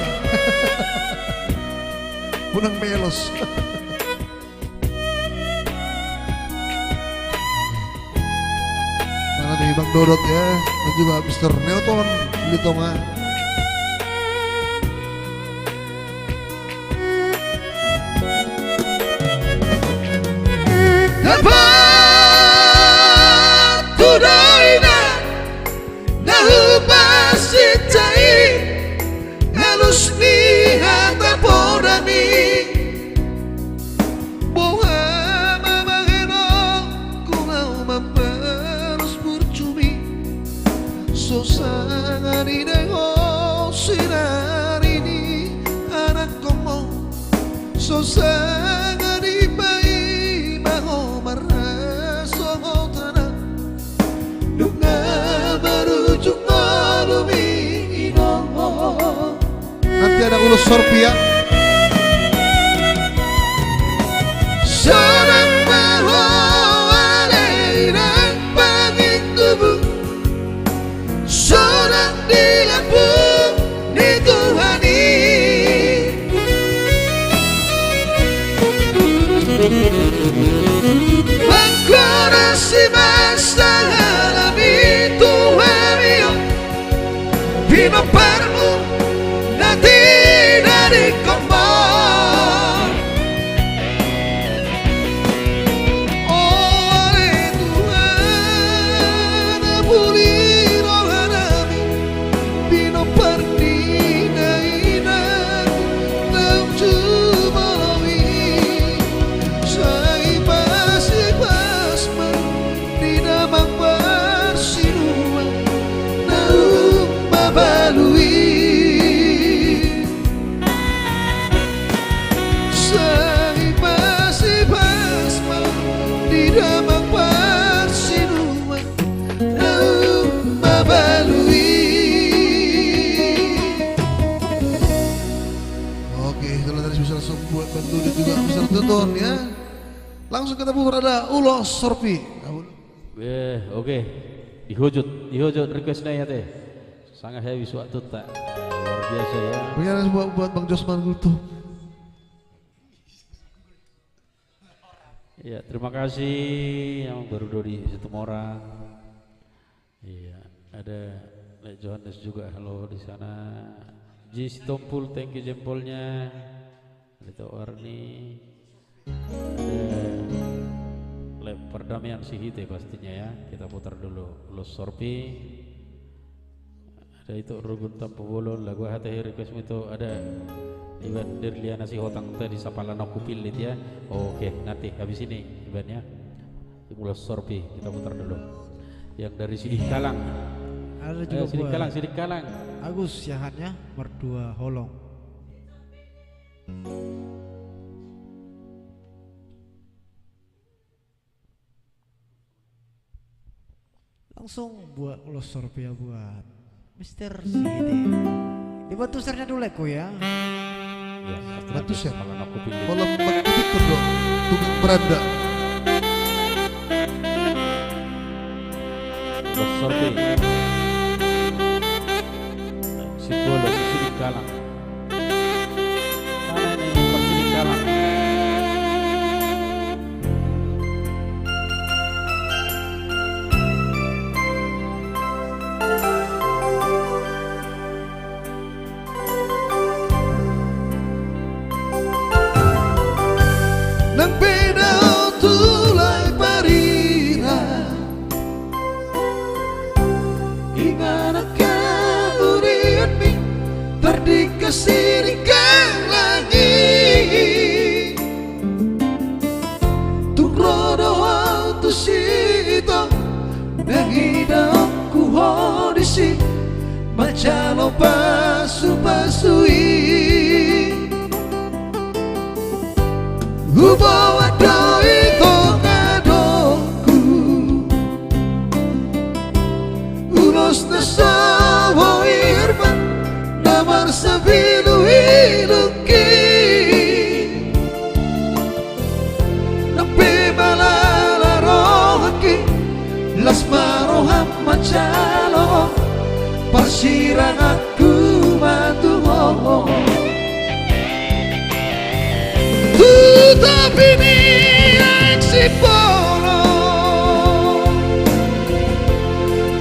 Unang melos. Mana nih Bang Dodot ya, dan juga Mister Newton Silitonga. Dapot tu daina na huparsinta i, alus ni hata ponami. Boha ma bahenonku laho mambalos burjumi, so sanga didai ho sinari ni anakkonmu. So sanga dipaima ho marhasongotana, nunga marujung ngolumi inong. Nanti ada ulos sorpiak. Sonang ma ho ale inang pangintubu. Sonang di lambung ni Tuhan i. Mangkorasi ma sahalami tu hami on, pinomparmu na tinadingkon. Amang parsinuman na umbabalui. Oke, kalau tadi spesial langsung buat Bang Dudi juga, Mister Tuton, ya. Langsung kita putar, ada Ulos Sorpi. Eh, oke. Dihujut, dihujut request-na ya, teh. Sangat habis waktu, tak? Luar biasa, ya. Oke, ada buat, buat Bang Josman Gultom. Ya, terima kasih yang baru dari Situmorang. Iya, ada Lek Johannes juga, halo di sana. Ji Sitompul, thank you jempolnya. Ada Tok Warni. Ada Lek Pardamian Sihite pastinya ya. Kita putar dulu Ulos Sorpi. Ada itu Rugun Tampubolon, lagu aha teh request-mu itu, ada Iban Dirliana Sihotang tadi, Sapala Nokku Pillit ya. Oke, nanti habis ini Iban ya. Ulos Sorpi, kita putar dulu. Yang dari Sidikalang. Ada juga. Eh, Sidikalang, buat Sidikalang. Agus Yahan ya, Mardua Holong. Langsung buat Ulos Sorpi ya, buat Mister Sidi. Dibantu share-nya dulu, Ko, ya. Ya, pasti. Bantu nanti share. Kalau aku pilih. Kalau empat detik tuh, Bro. Tukang beranda. Ulos Sorpi. Simbolo, Sidikalang. Mana ini Sidikalang? Nang pe dao tulai parira. Inganan kehurianmi tardingka Sidikalang i. Tung ro do au tusi, Ito, na idaonku ho disi manjalo pasupasu i. Huboan do i tonga dongku ulos na so boi herba na marsapiluiluki. Nang pe malala rohangki, las ma roham manjalo parsirangan. Humatua tu topi ni aek Sibolon,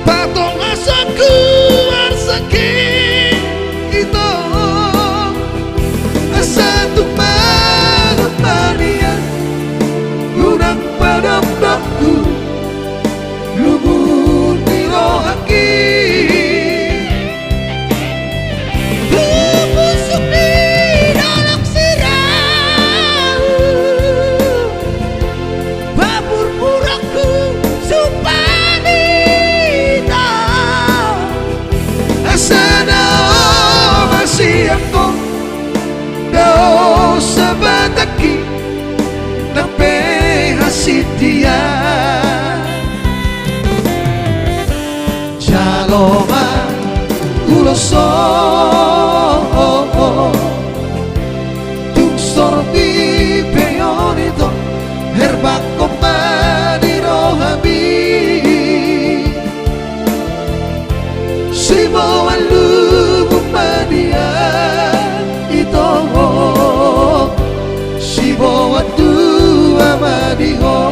patongasonku arsak i, Ito, asa tung mangan marnian, unang padomdom tu lubuk ni rohangki. Tu pusuk ni dolok sirau, pamurmurangku sumpah ni Ito, asa dao ma sian ho, dao sabatangki, nang pe hasindian. Jalo ma ulos on, tung sorpi pe on, Ito, herbanghon ma di rohami. Siboan lubuk ma di an, Ito, siboan tua ma di ho.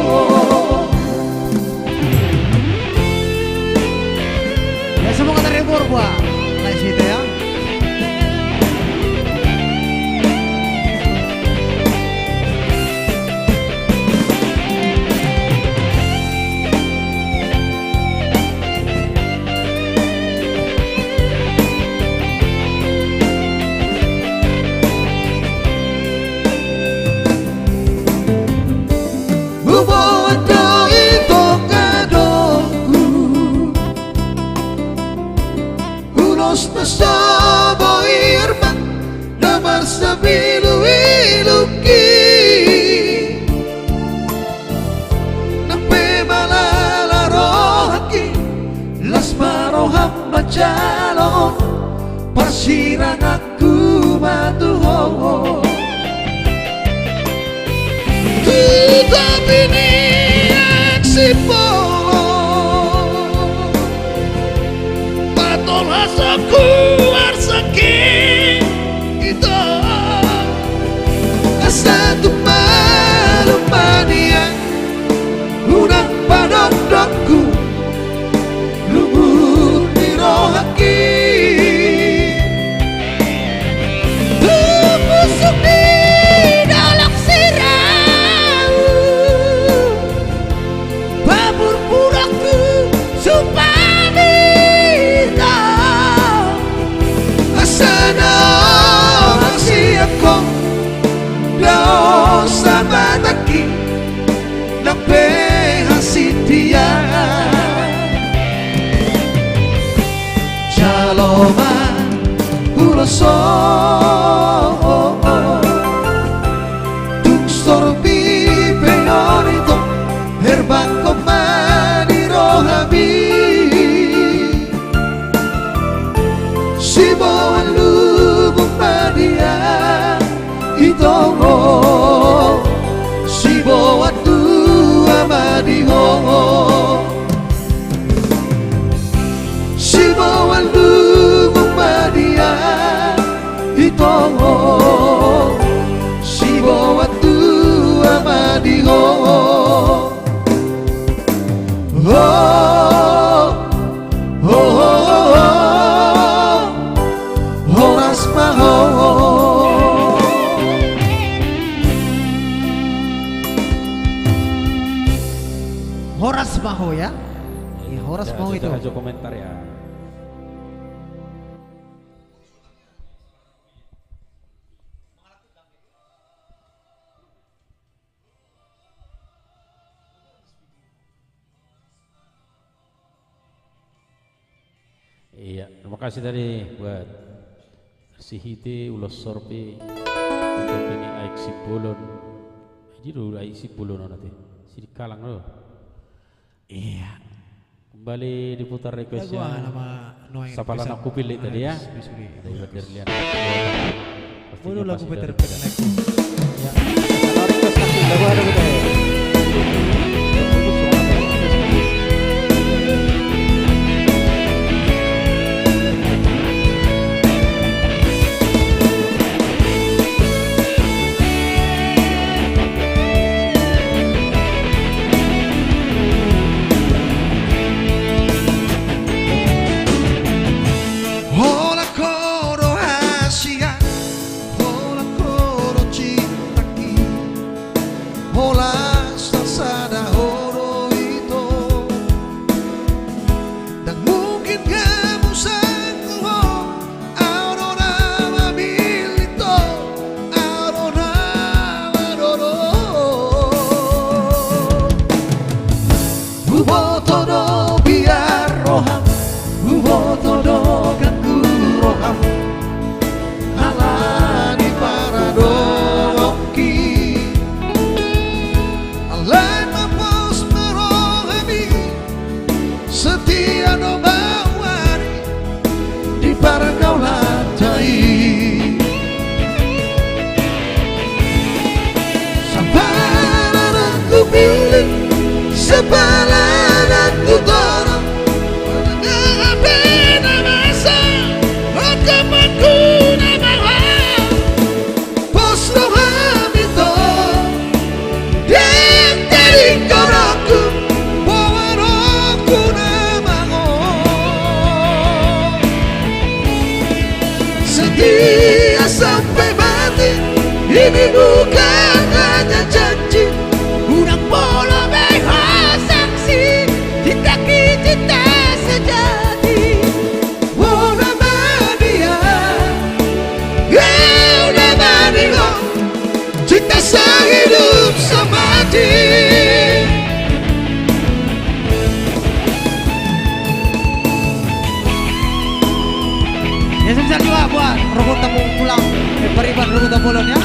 Ya, semua kata rebor, buat. Nice itu, ya. Jalo parsirangan ku ma tu ho. Tu topi ni aek Simbolon patolhas ho tu arsak i, ito. Asa tung malum ma nian unang padokdok hu. Luhut ni rohangki tu pusuk ni dolok sirau, pamurmur hu sumpah ni ho. Asa na masiak ho dao sabatangki nang pe hasitia. Jalo ma ulos on, tung sorpi pe on, ito, herbangkon ma di rohami. Siboan lubung ma dia, ito, siboan tua ma di ho. Siboan lubung ma dia, ito, siboan tua ma di ho. Ho, ho, ho, ho, ho. Horas ma ho. Horas ma ho, ya. Ya, horas ma ho, ito. Ajo komentar, ya. Iya, terima kasih tadi buat Sihite, ulos sorpi, untuk ini aek Simbolon. Jadi dulu aek Simbolon nanti. Sini kalang dulu. Iya. Kembali diputar requestnya. Sapala na hupillit tadi ya. Dari Berlian. Pastinya lagu masih dari Berlian. Ya. Kalau request kasih lagu ada kita ya. Holan ho do hasian, holan ho do cintaki, holan sasada ho do ito. Ndang mungkin hamu sanggup ho, au do na mamillit ho, au do na mandok ho. Huboto do biar roham, huboto do ganggu roham, ala ni paradonganki. Alai mapos ma rohami, setia do baoa di pargaulanta i. Sapala na hupillit, sapala na hutolong, na binahen masa, rongkapangku na maha. Pos rohami, ito, ndang tading godangku, boan rohangku na mago. Setia sampai mati, ini bukan hanya janji. Unang pola be ho saksi, cinta ki cinta sejati. Ho nama dia, ho nama dia, cinta sehidup semati. Ya, spesial juga buat Rokok Tampung Pulang, eh, Pariban Rokok Tampung Pulang, ya.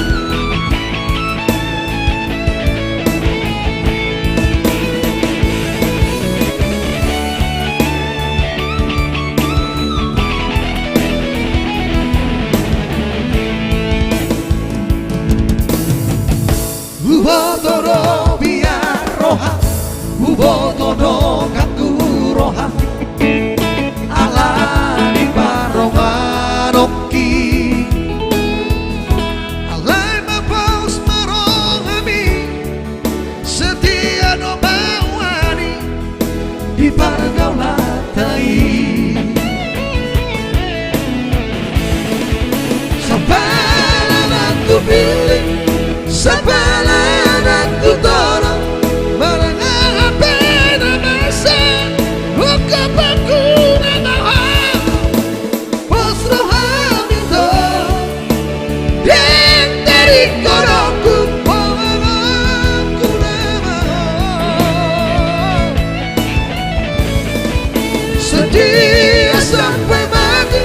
Todongkon tu roha ala ni parrohanonki. Alai mapaus ma rohami, setia do mauani di pargaulanta i. Sapala nang tu pillit, sapala nang tu torop, manang aha pe na masa, ungkap angku na maha. Pos rohami do, dang taringkot angku, pos rohangku na maha. Setia sampai mati,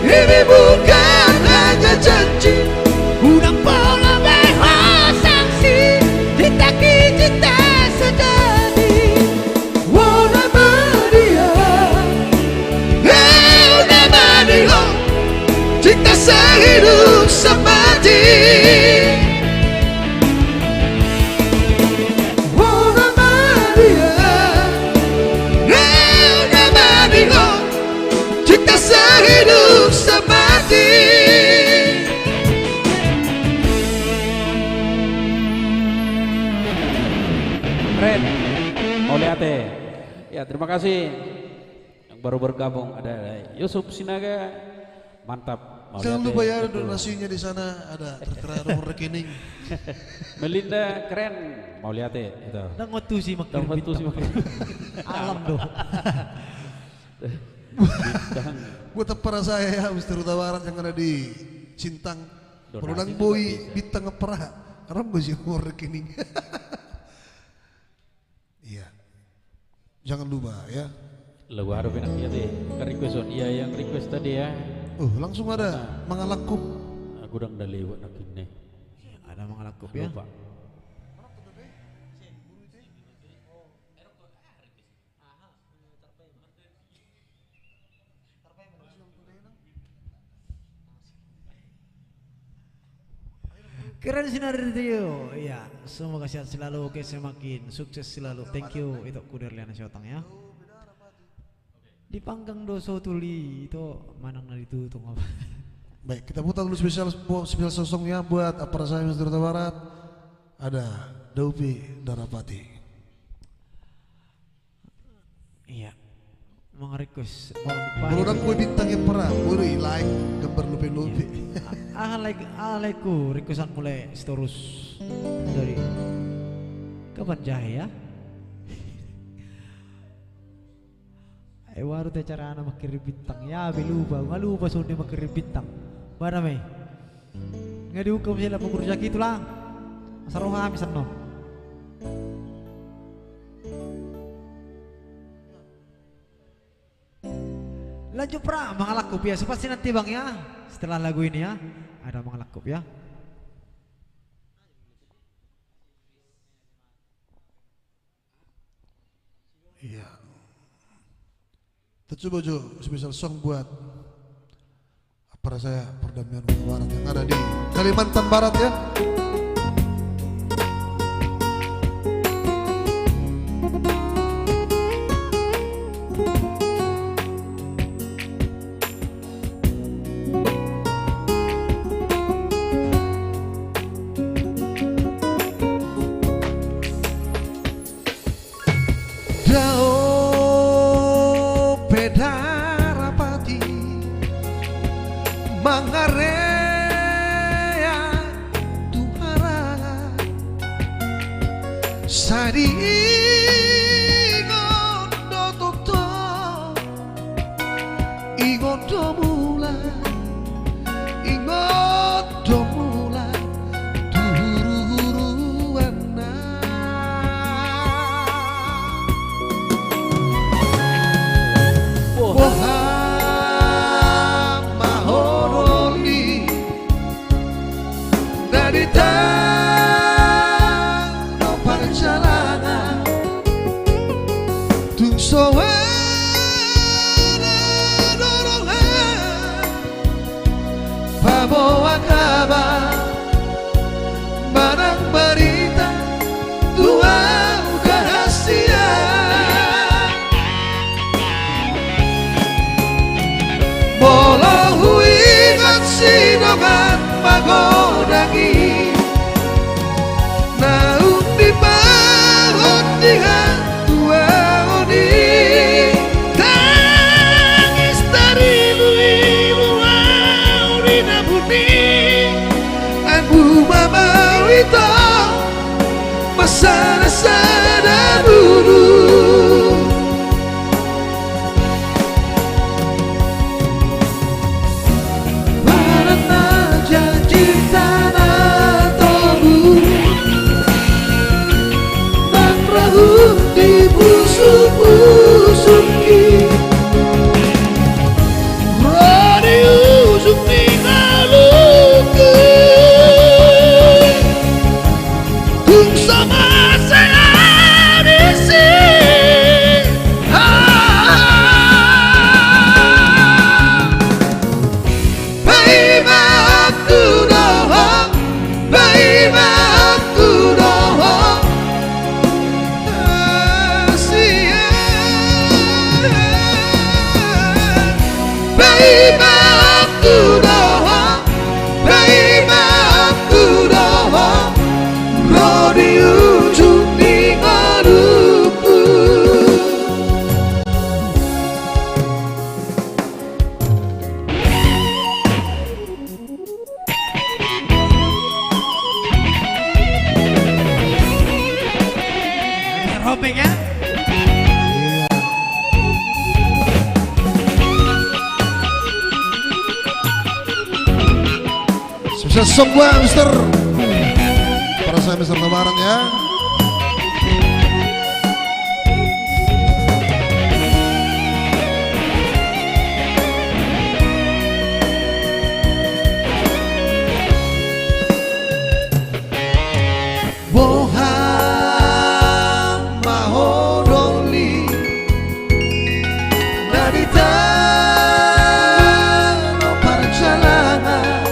ini bukan hanya janji. Unang pola be ho sangsi, cinta ki cinta sejati. Ho nama dia, ho nama dia, cinta sehidup semati. Ho nama dia, ho nama dia, cinta sehidup semati. Keren. Mauliate. Ya, terima kasih. Yang baru bergabung ada Yusuf Sinaga. Mantap. Jangan lupa ya, ada donasinya di sana, ada tertera nomor rekening. Melinda keren, Mauliate itu. Ndang mantusi, makin mantusi, makin. Alam do. Bintang. Buat Ampara saya ya, Mister Huta Barat yang ada di Sintang. Donasi. Kalau ndang boi bintang Ampara, ro ma sian nomor rekening. Iya. Jangan lupa ya. Lagu aha dope nang ia te? Kan request on. Iya, yang request tadi ya. Oh, langsung ada Mangalangkup. Aku ndang na lewat nangkin ne. Ada Mangalangkup ya. Lupa. Keren Sinar Trio, ya, semoga sehat selalu, oke, semakin sukses selalu. Thank you, itu Kuder Liana Siotang ya. Di panggang do so tuli, itu manang na ditutung apa. Baik, kita putar dulu spesial, spesial song ya buat Ampara saya Mister Huta Barat. Ada Daupi Darapati. Iya. Mangarequest. Molo ndang boi bintang Ampara, boi do i like gambar lope-lope. Iya. A-, aha like, aha like ku requestan mulai seterus dari kapan jahe ya? Ai baru te carana mangkirim bintang. Ya, be lupa, nga lupa songon dia mangkirim bintang. Mana me? Nga diungkap sila pengurjaki tulang. Asa roha hami sanno. Lanjut pra, Mangalangkup ya. Supasti nanti bang ya, setelah lagu ini ya, ada Mangalangkup ya. Iya. Kita coba jo special song buat Ampara saya Perdamaian Huta Barat yang ada di Kalimantan Barat ya. Daupi Darapati mangarea tu harangan. Sai diingot do tongtong, ingot do mula, ingot do mula tu huru-huruanna. Boha ma ho doli na di tano parjalanan, tung so ada dorongan paboa kabar manang barita tu ahu da hasian. Pagodang i naung dipagodang di hatuaon i. Tangis tarilu-ilu ahu di nabun i. Anggo mamau ito masada-sada bulu. Badan na janjita na togu, nang rahut di pusuk-pusuk i. Ro di ujung ni ngolungku. Tung so masa ahu disi. Ah. Paima aku do ho, paima aku do ho. Ah, sia. Paima aku do ho, paima aku do ho, ro di ujung ni ngolungku. Robek ya. Sukses semua, Mister. Para saya, Mister Lebaran ya. Boha ma ho doli na di tano parjalangan,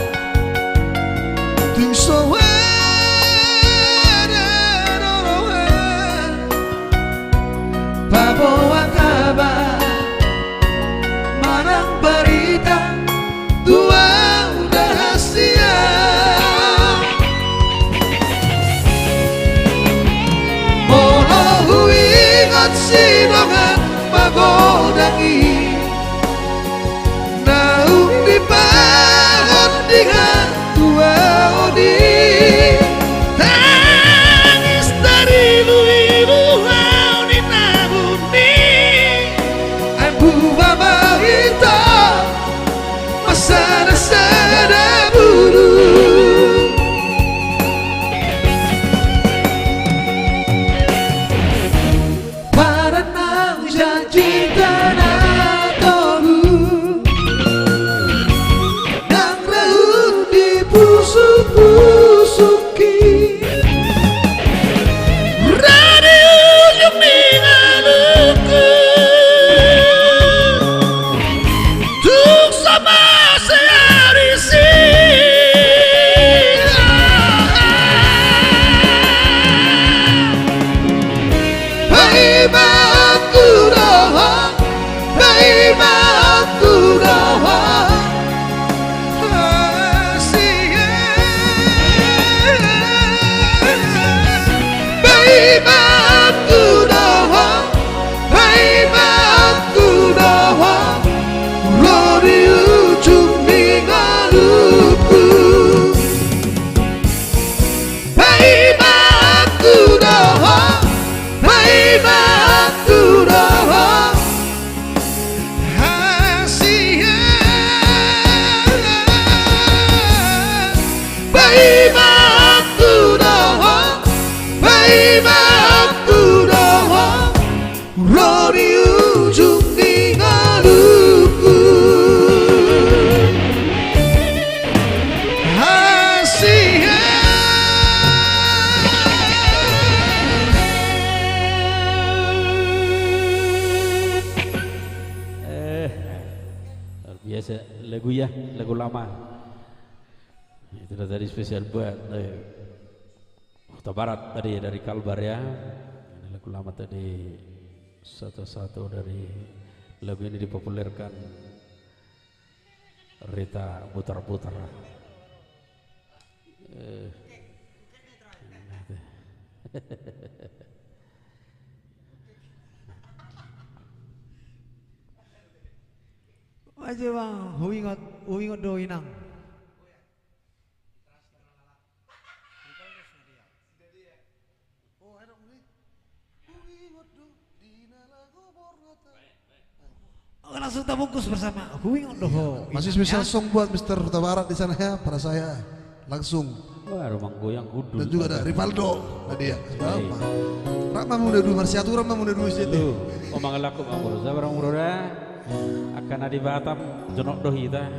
tung so ada dorongan paboa kabar manang barita tu ahu rahasia. Molo huingot sidongan pagodang i, naung dipagodang di hatuaon i. Tangis tarilu-ilu ahu di nabun i. Anggo mamau ito masada-sada bulu. Badan na janjita na togu, nang rahut di pusuk-pusuk i. Ro di ujung ni ngolungku. Tung so masa ahu disi. Paima aku do ho, paima aku do ho. Sia. Paima aku do ho, paima aku do ho, ro di ujung ni ngolungku. Paima aku do ho, paima aku do ho. Sia. Paima aku do ho, paima aku do ho, ro di ujung ni ngolungku. Sia. Eh, luar biasa lagu ya, lagu lama. Itu tadi spesial buat, eh, Huta Barat tadi ya, dari Kalbar ya. Ini lagu lama tadi, satu-satu dari lagu ini dipopulerkan Rita Butar-Butar. Eh. Aja bang, huingot, huingot do inang. Oke, langsung tabungkus bersama. Huingot do ho. Masih spesial song buat Mister Hutabarat di sana ya, para saya. Langsung. Wah, rumah goyang kudu. Dan juga ada Rivaldo tadi ya. Rama muda dua, marsiatu Rama muda dua situ. Oh, mangalako bang bro, sabar bang bro dah. Akan di Batam, jonok do hita.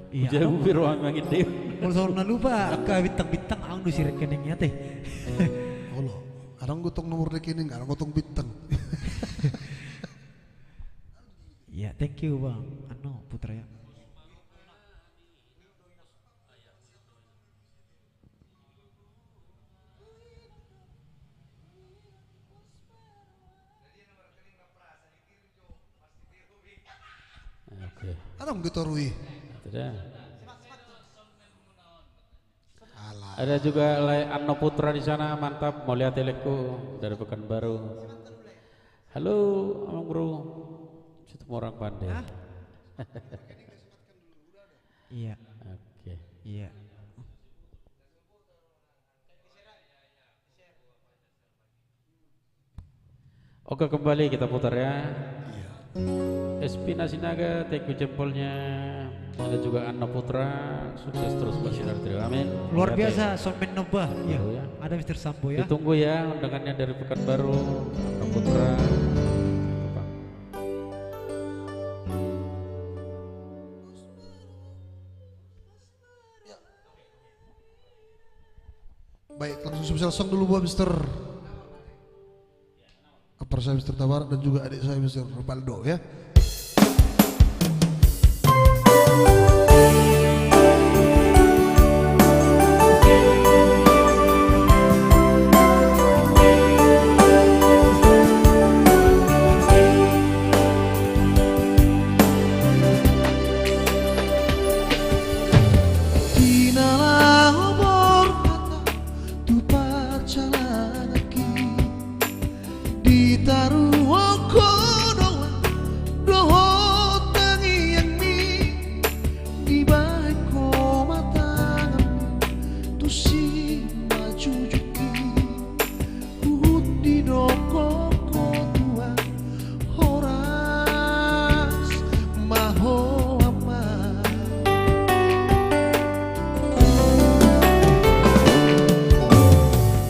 Iya. Jadi biro amang itu. Kalau soal na lupa, angka bintang-bintang, ang du si rekening ya teh. Olo, adong gotong nomor rekening, adong gotong bintang. Ya, thank you bang. Ano Putra ya. Oke. Adong gitar wi. Ada juga Lae Anno Putra di sana, mantap. Mauliate laengku dari Pekanbaru. Halo, Amang Bro. Situmorang Pande. Hah? Iya. Oke. Iya. Oke, kembali kita putar ya. Iya. Espina Sinaga, thank you jempolnya. Ada juga Anna Putra, sukses terus buat Sinar Trio. Amin. Luar biasa, sound man noba. Iya. Ada Mister Sambo ya. Ditunggu ya undangannya dari Pekanbaru, Anna Putra. Baik, langsung spesial song dulu buat Mister Apa saya Mister Tabarat dan juga adik saya Mister Rivaldo ya. Di na laho borngata tu parjalananki, ditaruhon ho dohot tangiangmi, dibahen ho ma tanganmi tu simanjujungki. Huhut didok ho Tuhan, horas ma ho Ama.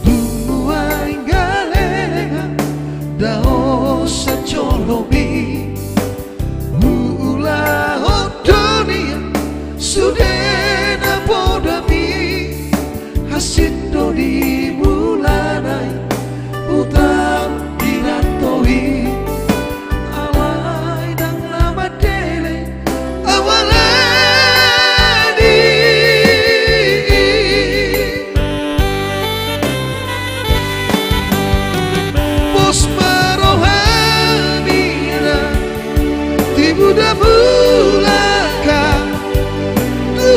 Dung nuaeng galelengan, dao sanjolomi, huulahon do nian sude na podami. Hansit do di mulana i, utang di na tohi, alai ndang na mandele awalani. Pos ma rohami na tibu da mulak tu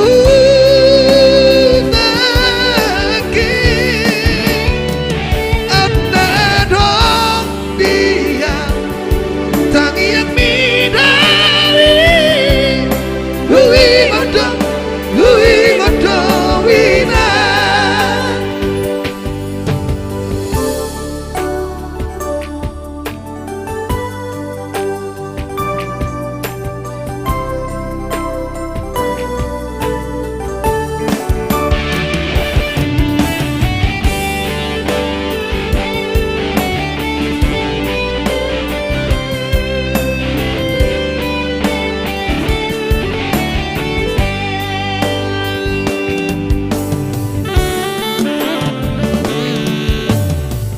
huta nangkin, anna adong dia tangiangmi dari hui mandok, hui mandok wina.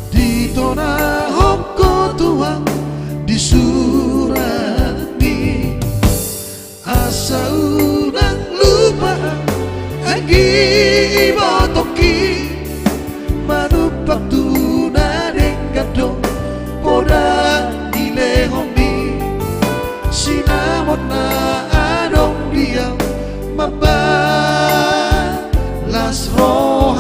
Ditonahon ho Tuhan di suratmi, asa unang lupa anggi ibotongki, manumpak tu na denggan do poda dilehonmi, sinamot na adong dia mambalas roha.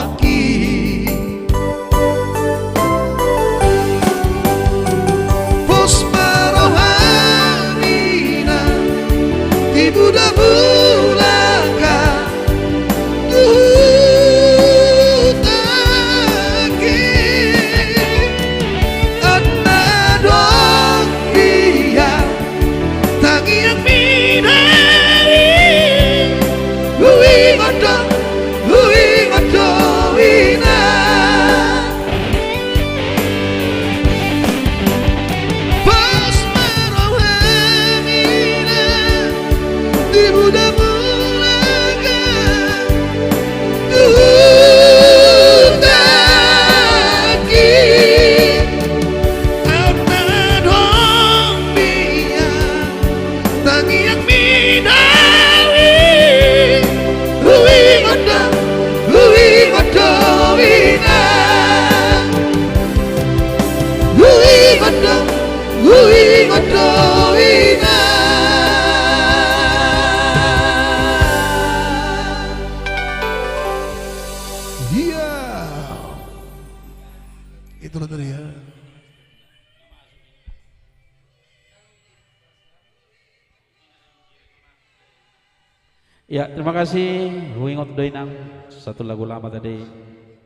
Ya, terima kasih. Huingot do, Inang, satu lagu lama tadi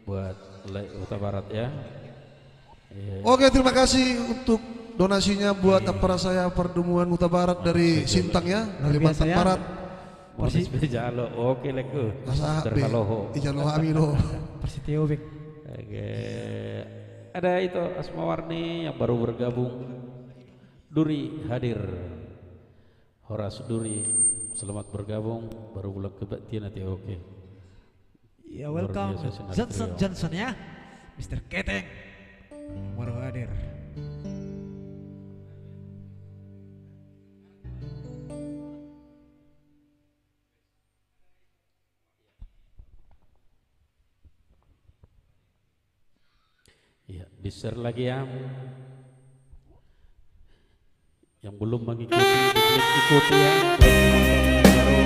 buat Lae Hutabarat, ya. Iya. Oke, terima kasih untuk donasinya buat, iya, Ampara Saya Pardomuan Hutabarat dari, oke, Sintang, ya, luar biasa, Kalimantan, ya, Barat. Modus pe jalo, oke, Lek. Asa be, terkaloho. Ijalo hami do. Persitio, Bek. Oke. Ada itu Asma Warni yang baru bergabung. Duri hadir. Horas Duri, selamat bergabung, baru bulan kebaktian nanti, oke. Ya, luar biasa, welcome, Sinar Johnson Trio. Johnson, ya. Mister Keteng. Baru hadir. Iya, di-share lagi, ya. Yang belum mengikuti, diklik ikuti, ya. Buat teman-teman yang baru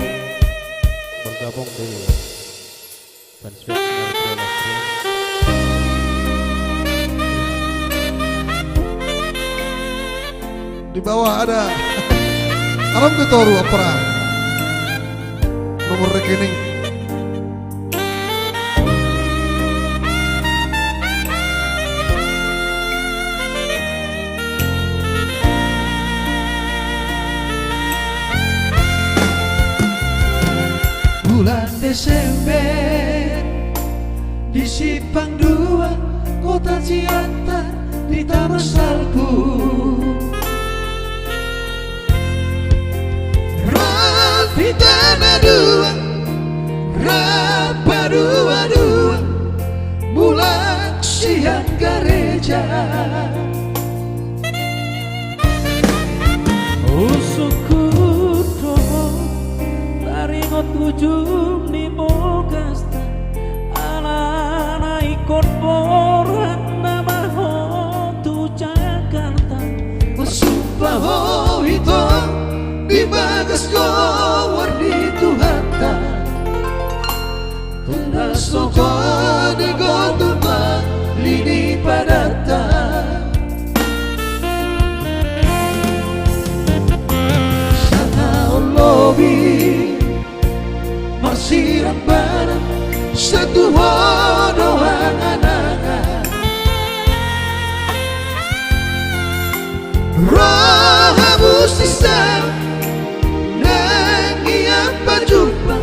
bergabung di fanspage Sinar Trio Last Train. Di bawah ada. Alam ke toru, Ampara. Nomor rekening. Bulan Desember, di Simpang Dua, Kota Ciantan, di Taman Salpu. Rap hita na dua, rap padua-dua, mulak sian gareja. Husungkun do ho, taringot ujung ni bogasta, alana ingkon borat nama ho tu Jakarta. Marsumpah ho ito di bagas goar ni Tuhanta. Tundas do ho di gondang ma lini padanta. Sahat on lobi marsirambanan, sai tu ho do angan-angan. Ro hamu sisada nang ia pajumpa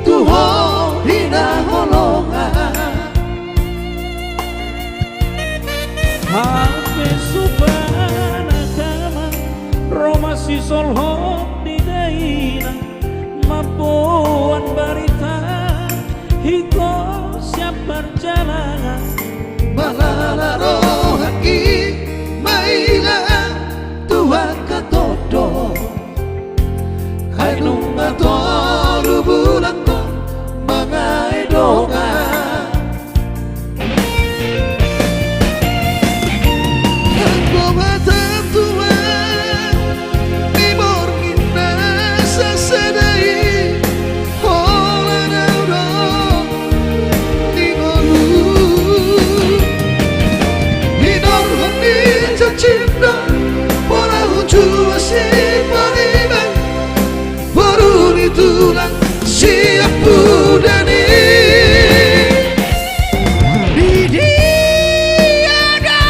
tu ho hinaholongan. Hape supanan angka amang, ro masisolhot ni dainang, mamboan barita ingkon sian parjalanan. Manang na rohangki maila tu angka tondo, ai nunga tolu bulan do mangae dongan. Anggo hata Tuhan, di borngin na sasada i, holan au do di ngolu. Dinorhon ni janjim do pola hujua si Pariban, boru ni tulang siampudan i. Di dia do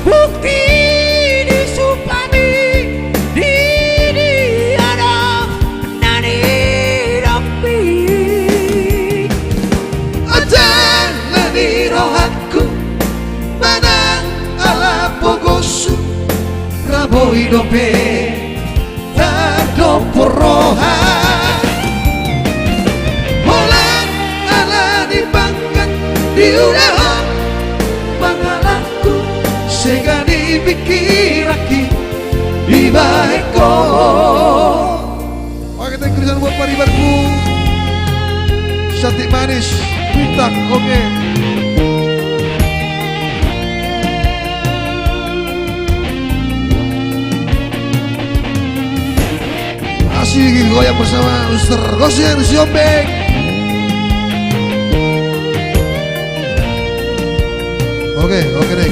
bukti ni sumpahmi, di dia do na nidokmi. Antong na di rohangku manang ala pogoshu, ra boi dope tardophon roha. Holan ala ni pangkat di ulaon, mangalangku sega di pingkiranki dibahen ho. Oke, thank you, jangan buat paribanku. Cantik manis, bintang, oke. Masih goyang bersama Mister Gosian Siombing. Oke, oke deh.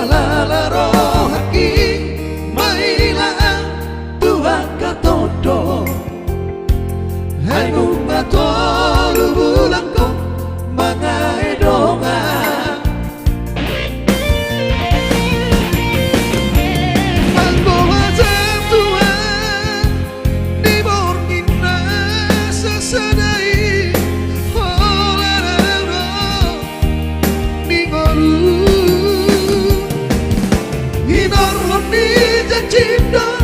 Ala rohangki mailaan tu angka tondo. Ai nunga tolu bulan ho mangae dongan. Manggohi hata Tuhan di borngin na sasada i, holan na ro ni ngolu. Hinorhon ni janjinda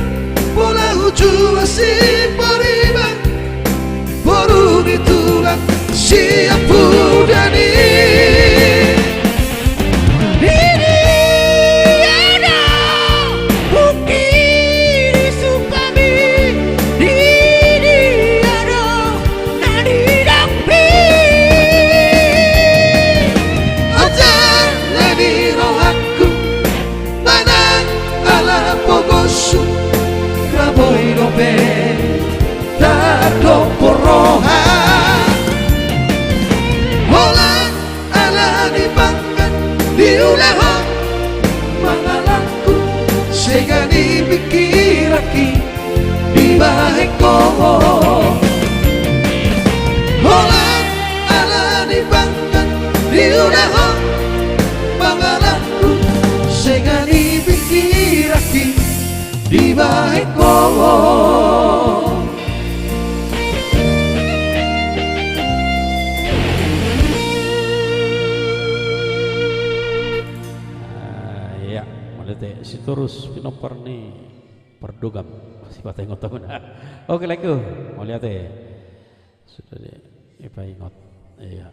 pola hujua si Pariban, boru ni tulang sian pudan i. Di dia do pungki ni sumpami, di dia do na nidokmi. Ojalan ni rohangku manang ala pogoshu, ra boi dope tardophon roha. Holan ala ni pangan diulahon mangalangku, sega ni pingkiranki dibahen ho. Holan ala ni pangan diulahon mangalangku, sega ni pingkiranki dibahen ho. Ah, iya, mauliate. Sitorus pinompar ni Pardugam. Sipata ingot au na. Oke, laengku. Mauliate. Sudah di, dipaingot. Iya.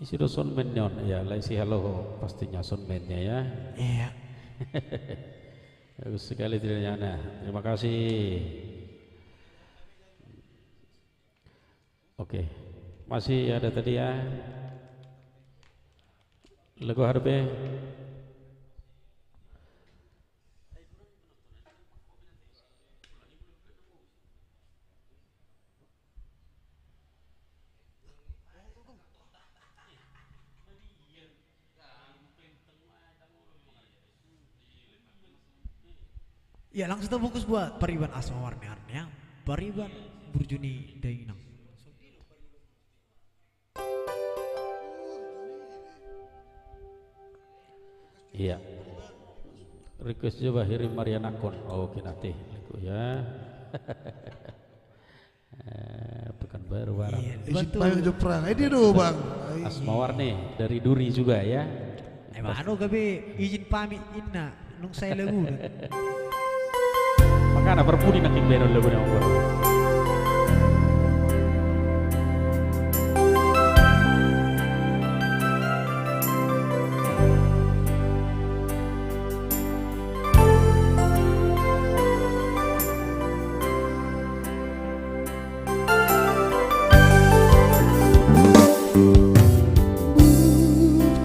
Isi do soundman-nya on. Iya, lae si halo pastinya soundman-nya ya. Iya. Bagus sekali tidaknya. Nah, terima kasih. Oke. Masih ada tadi ya. Lagu hadupe. Ya, langsung tabungkus buat Pariban Asma Warni Arnia, Pariban Burju ni Dainang. Iya. Request juga Heri Marianakon. Oh, oke, nanti. Ya. Eh, Pekanbaru Barat. Iya, izin betul. Payung jeprang. Eh, dia dulu, Bang. Asma Warni dari Duri juga ya. Eh, mano gabe izin pamit inna. Nunga sai lagu na. Makana parpudi nangkin baenon lagu na mangkoro.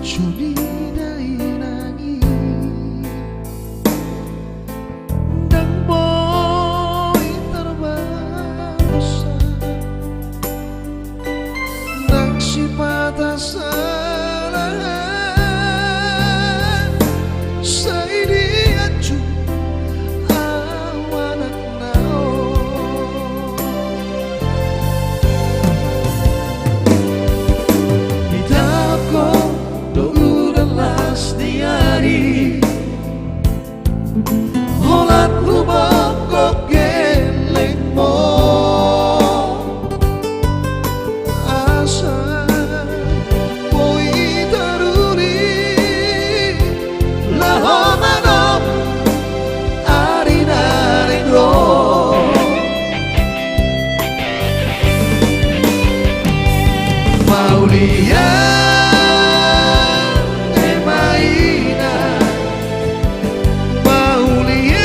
Burju ni Dainang i, ndang boi tarbaosa, ndang sipata sala. Sai dianju au anakna on. Ditangkok do udan las ni ari, holan humongkop gellengmon. Asa boi taruli laho manop ari na naeng ro. Mauliate ma inna. Mauliate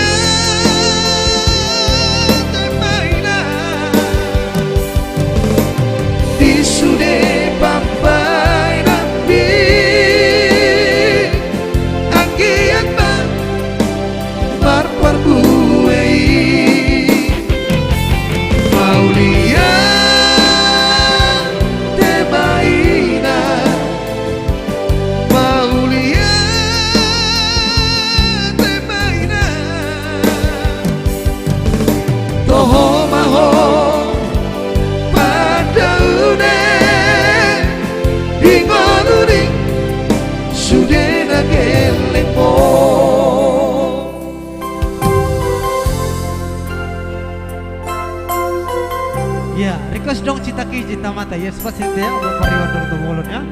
Ya, request dong Cinta Ki, Cinta Mata. Ya, sepas itu ya, buat pariwan dong tuh mulutnya.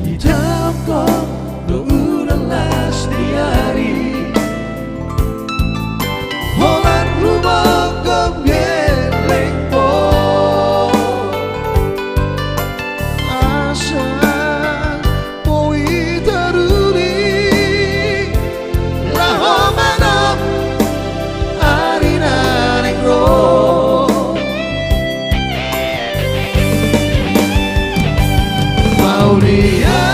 Di dalam kau do udan las di ari. Holan rumah kau geleng po. Asa boi taruli laho manang ari na naeng ro. Mauliate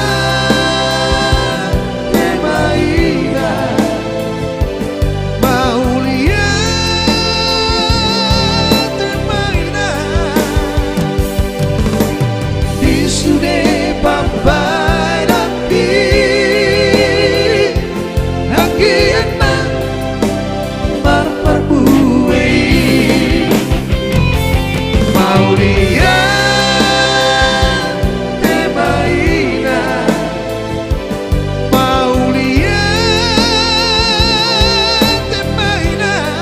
ma inang. Mauliate ma inang di sude pambahenanmi, anggiat ma marparbue i. Mauliate ma inang. Mauliate ma inang.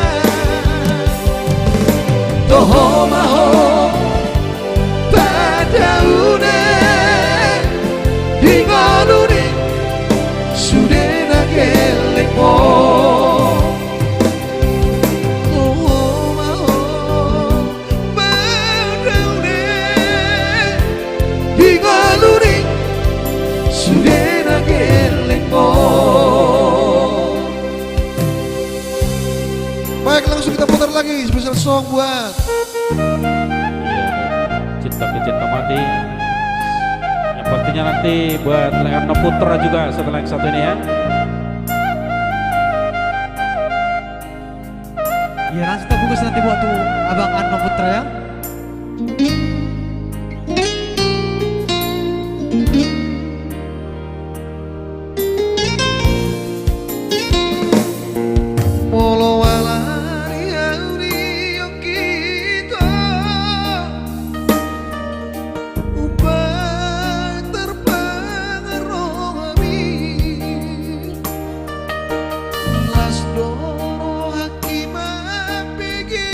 Toho ma ho padaune di ngolu ni sude na geleng po. Toho ma ho padaune di ngolu ni sude na geleng po. Baik, langsung kita putar lagi special song buat Cinta Ki, Cinta Mata. Yang pastinya nanti buat Lek Anno Putra juga setelah yang satu ini ya. Ya, langsung kita bungkus nanti buat tuh Abang Anno Putra ya. Molo alani au di ongkito, umbahen tarpangarohami. Las do rohangki mambege,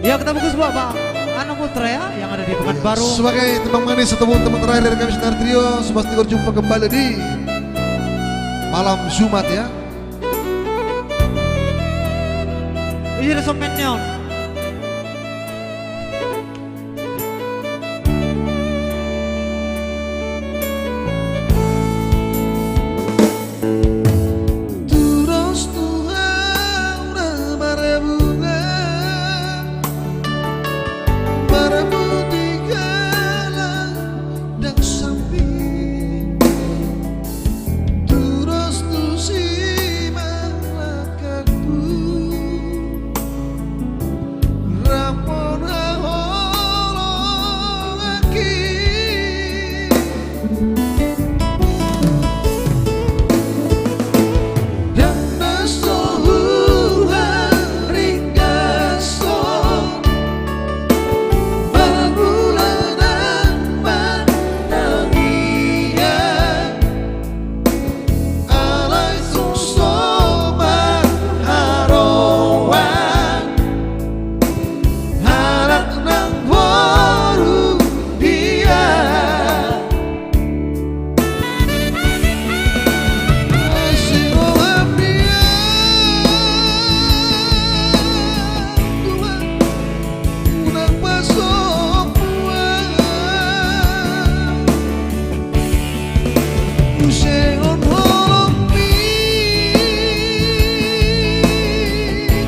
Ya, kita bagus buat Bang Anang Putra ya, yang ada di Pekanbaru. Sebagai tembang manis ataupun tembang terakhir dari kami Sinar Trio, Subas Tigor, jumpa kembali di malam Jumat ya. Iya, ada soundman-nya, on. Tudos tu hau na marbunga, marmutik ala dan sambi. Tudos tu si malakatku, ramon haholonganki. Dang na so huharingashon, marmula dang manangiang, alai tung so marharoan halak nang boru dia. Asi roham dia, Tuhan, unang pasombuan. Use on holongmi,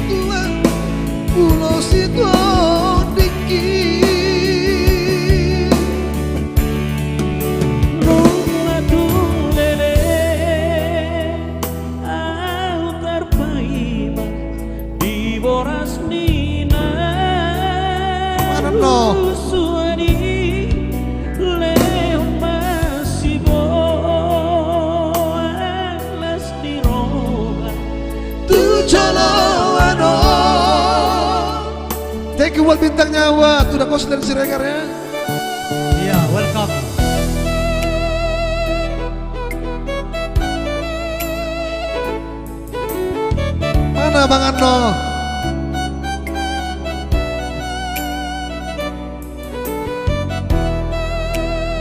Tuhan, ulos di tondingki. Nunga tung leleng ahu tarpaima di boras ni na husuan i, lehon ma siboan las ni roha tu joloan on. Thank you buat bintangnya, buat udah kos dari Siregar ya. Iya, welcome. Mana Bang Anno?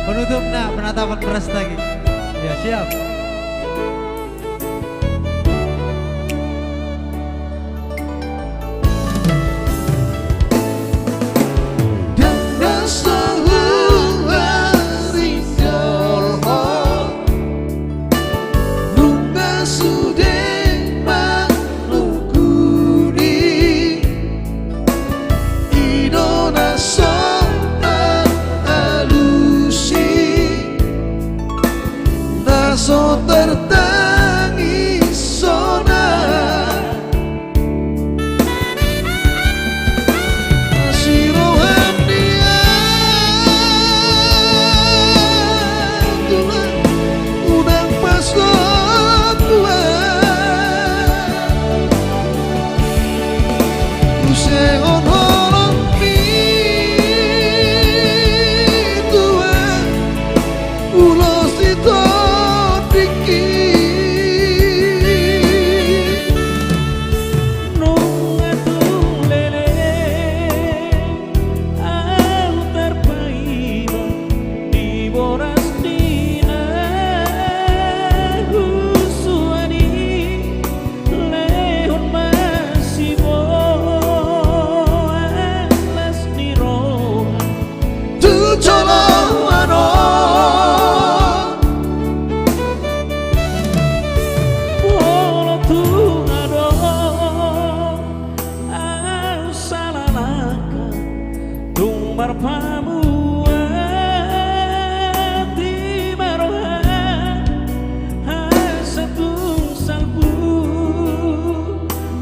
Penutupna penatapan beras lagi. Ya, siap. Dang na so huharingashon, nunga sude manungkuni, i do na so taralusi, na so tartangishon. Asi roham dia, Tuhan, unang pasombuan. Use on holongmi, Tuhan, ulos di tondingki. Nunga tung leleng ahu tarpaima di boras ni na husuan i, lehon ma siboan las ni roha tu joloan on. Molo tung adong ahu salah langkah, tung marpamuati ma roha, asa tung salpu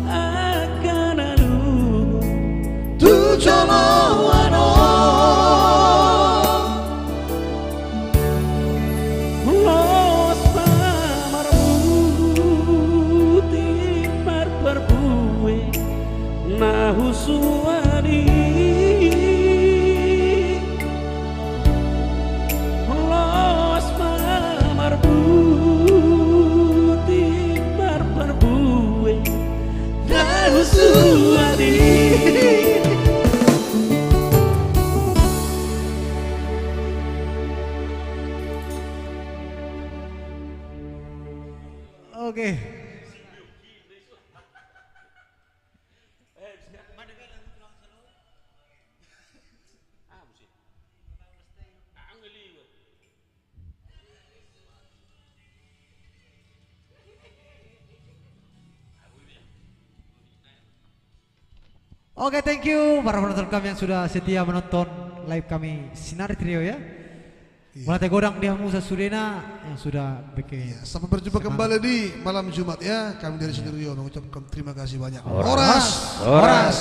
angka na lungun tu joloan on. Los ma marmutik marparbue na husuan i. Los ma marmutik marparbue na husuan i. Eh. Oke, thank you para penonton kami yang sudah setia menonton live kami Sinari Trio ya. Iya. Mauliate godang di hamu sasudena yang sudah beke. Iya, sampai berjumpa kembali di malam Jumat ya. Kami dari Sinari Trio mengucapkan terima kasih banyak. Horas. Horas. Horas.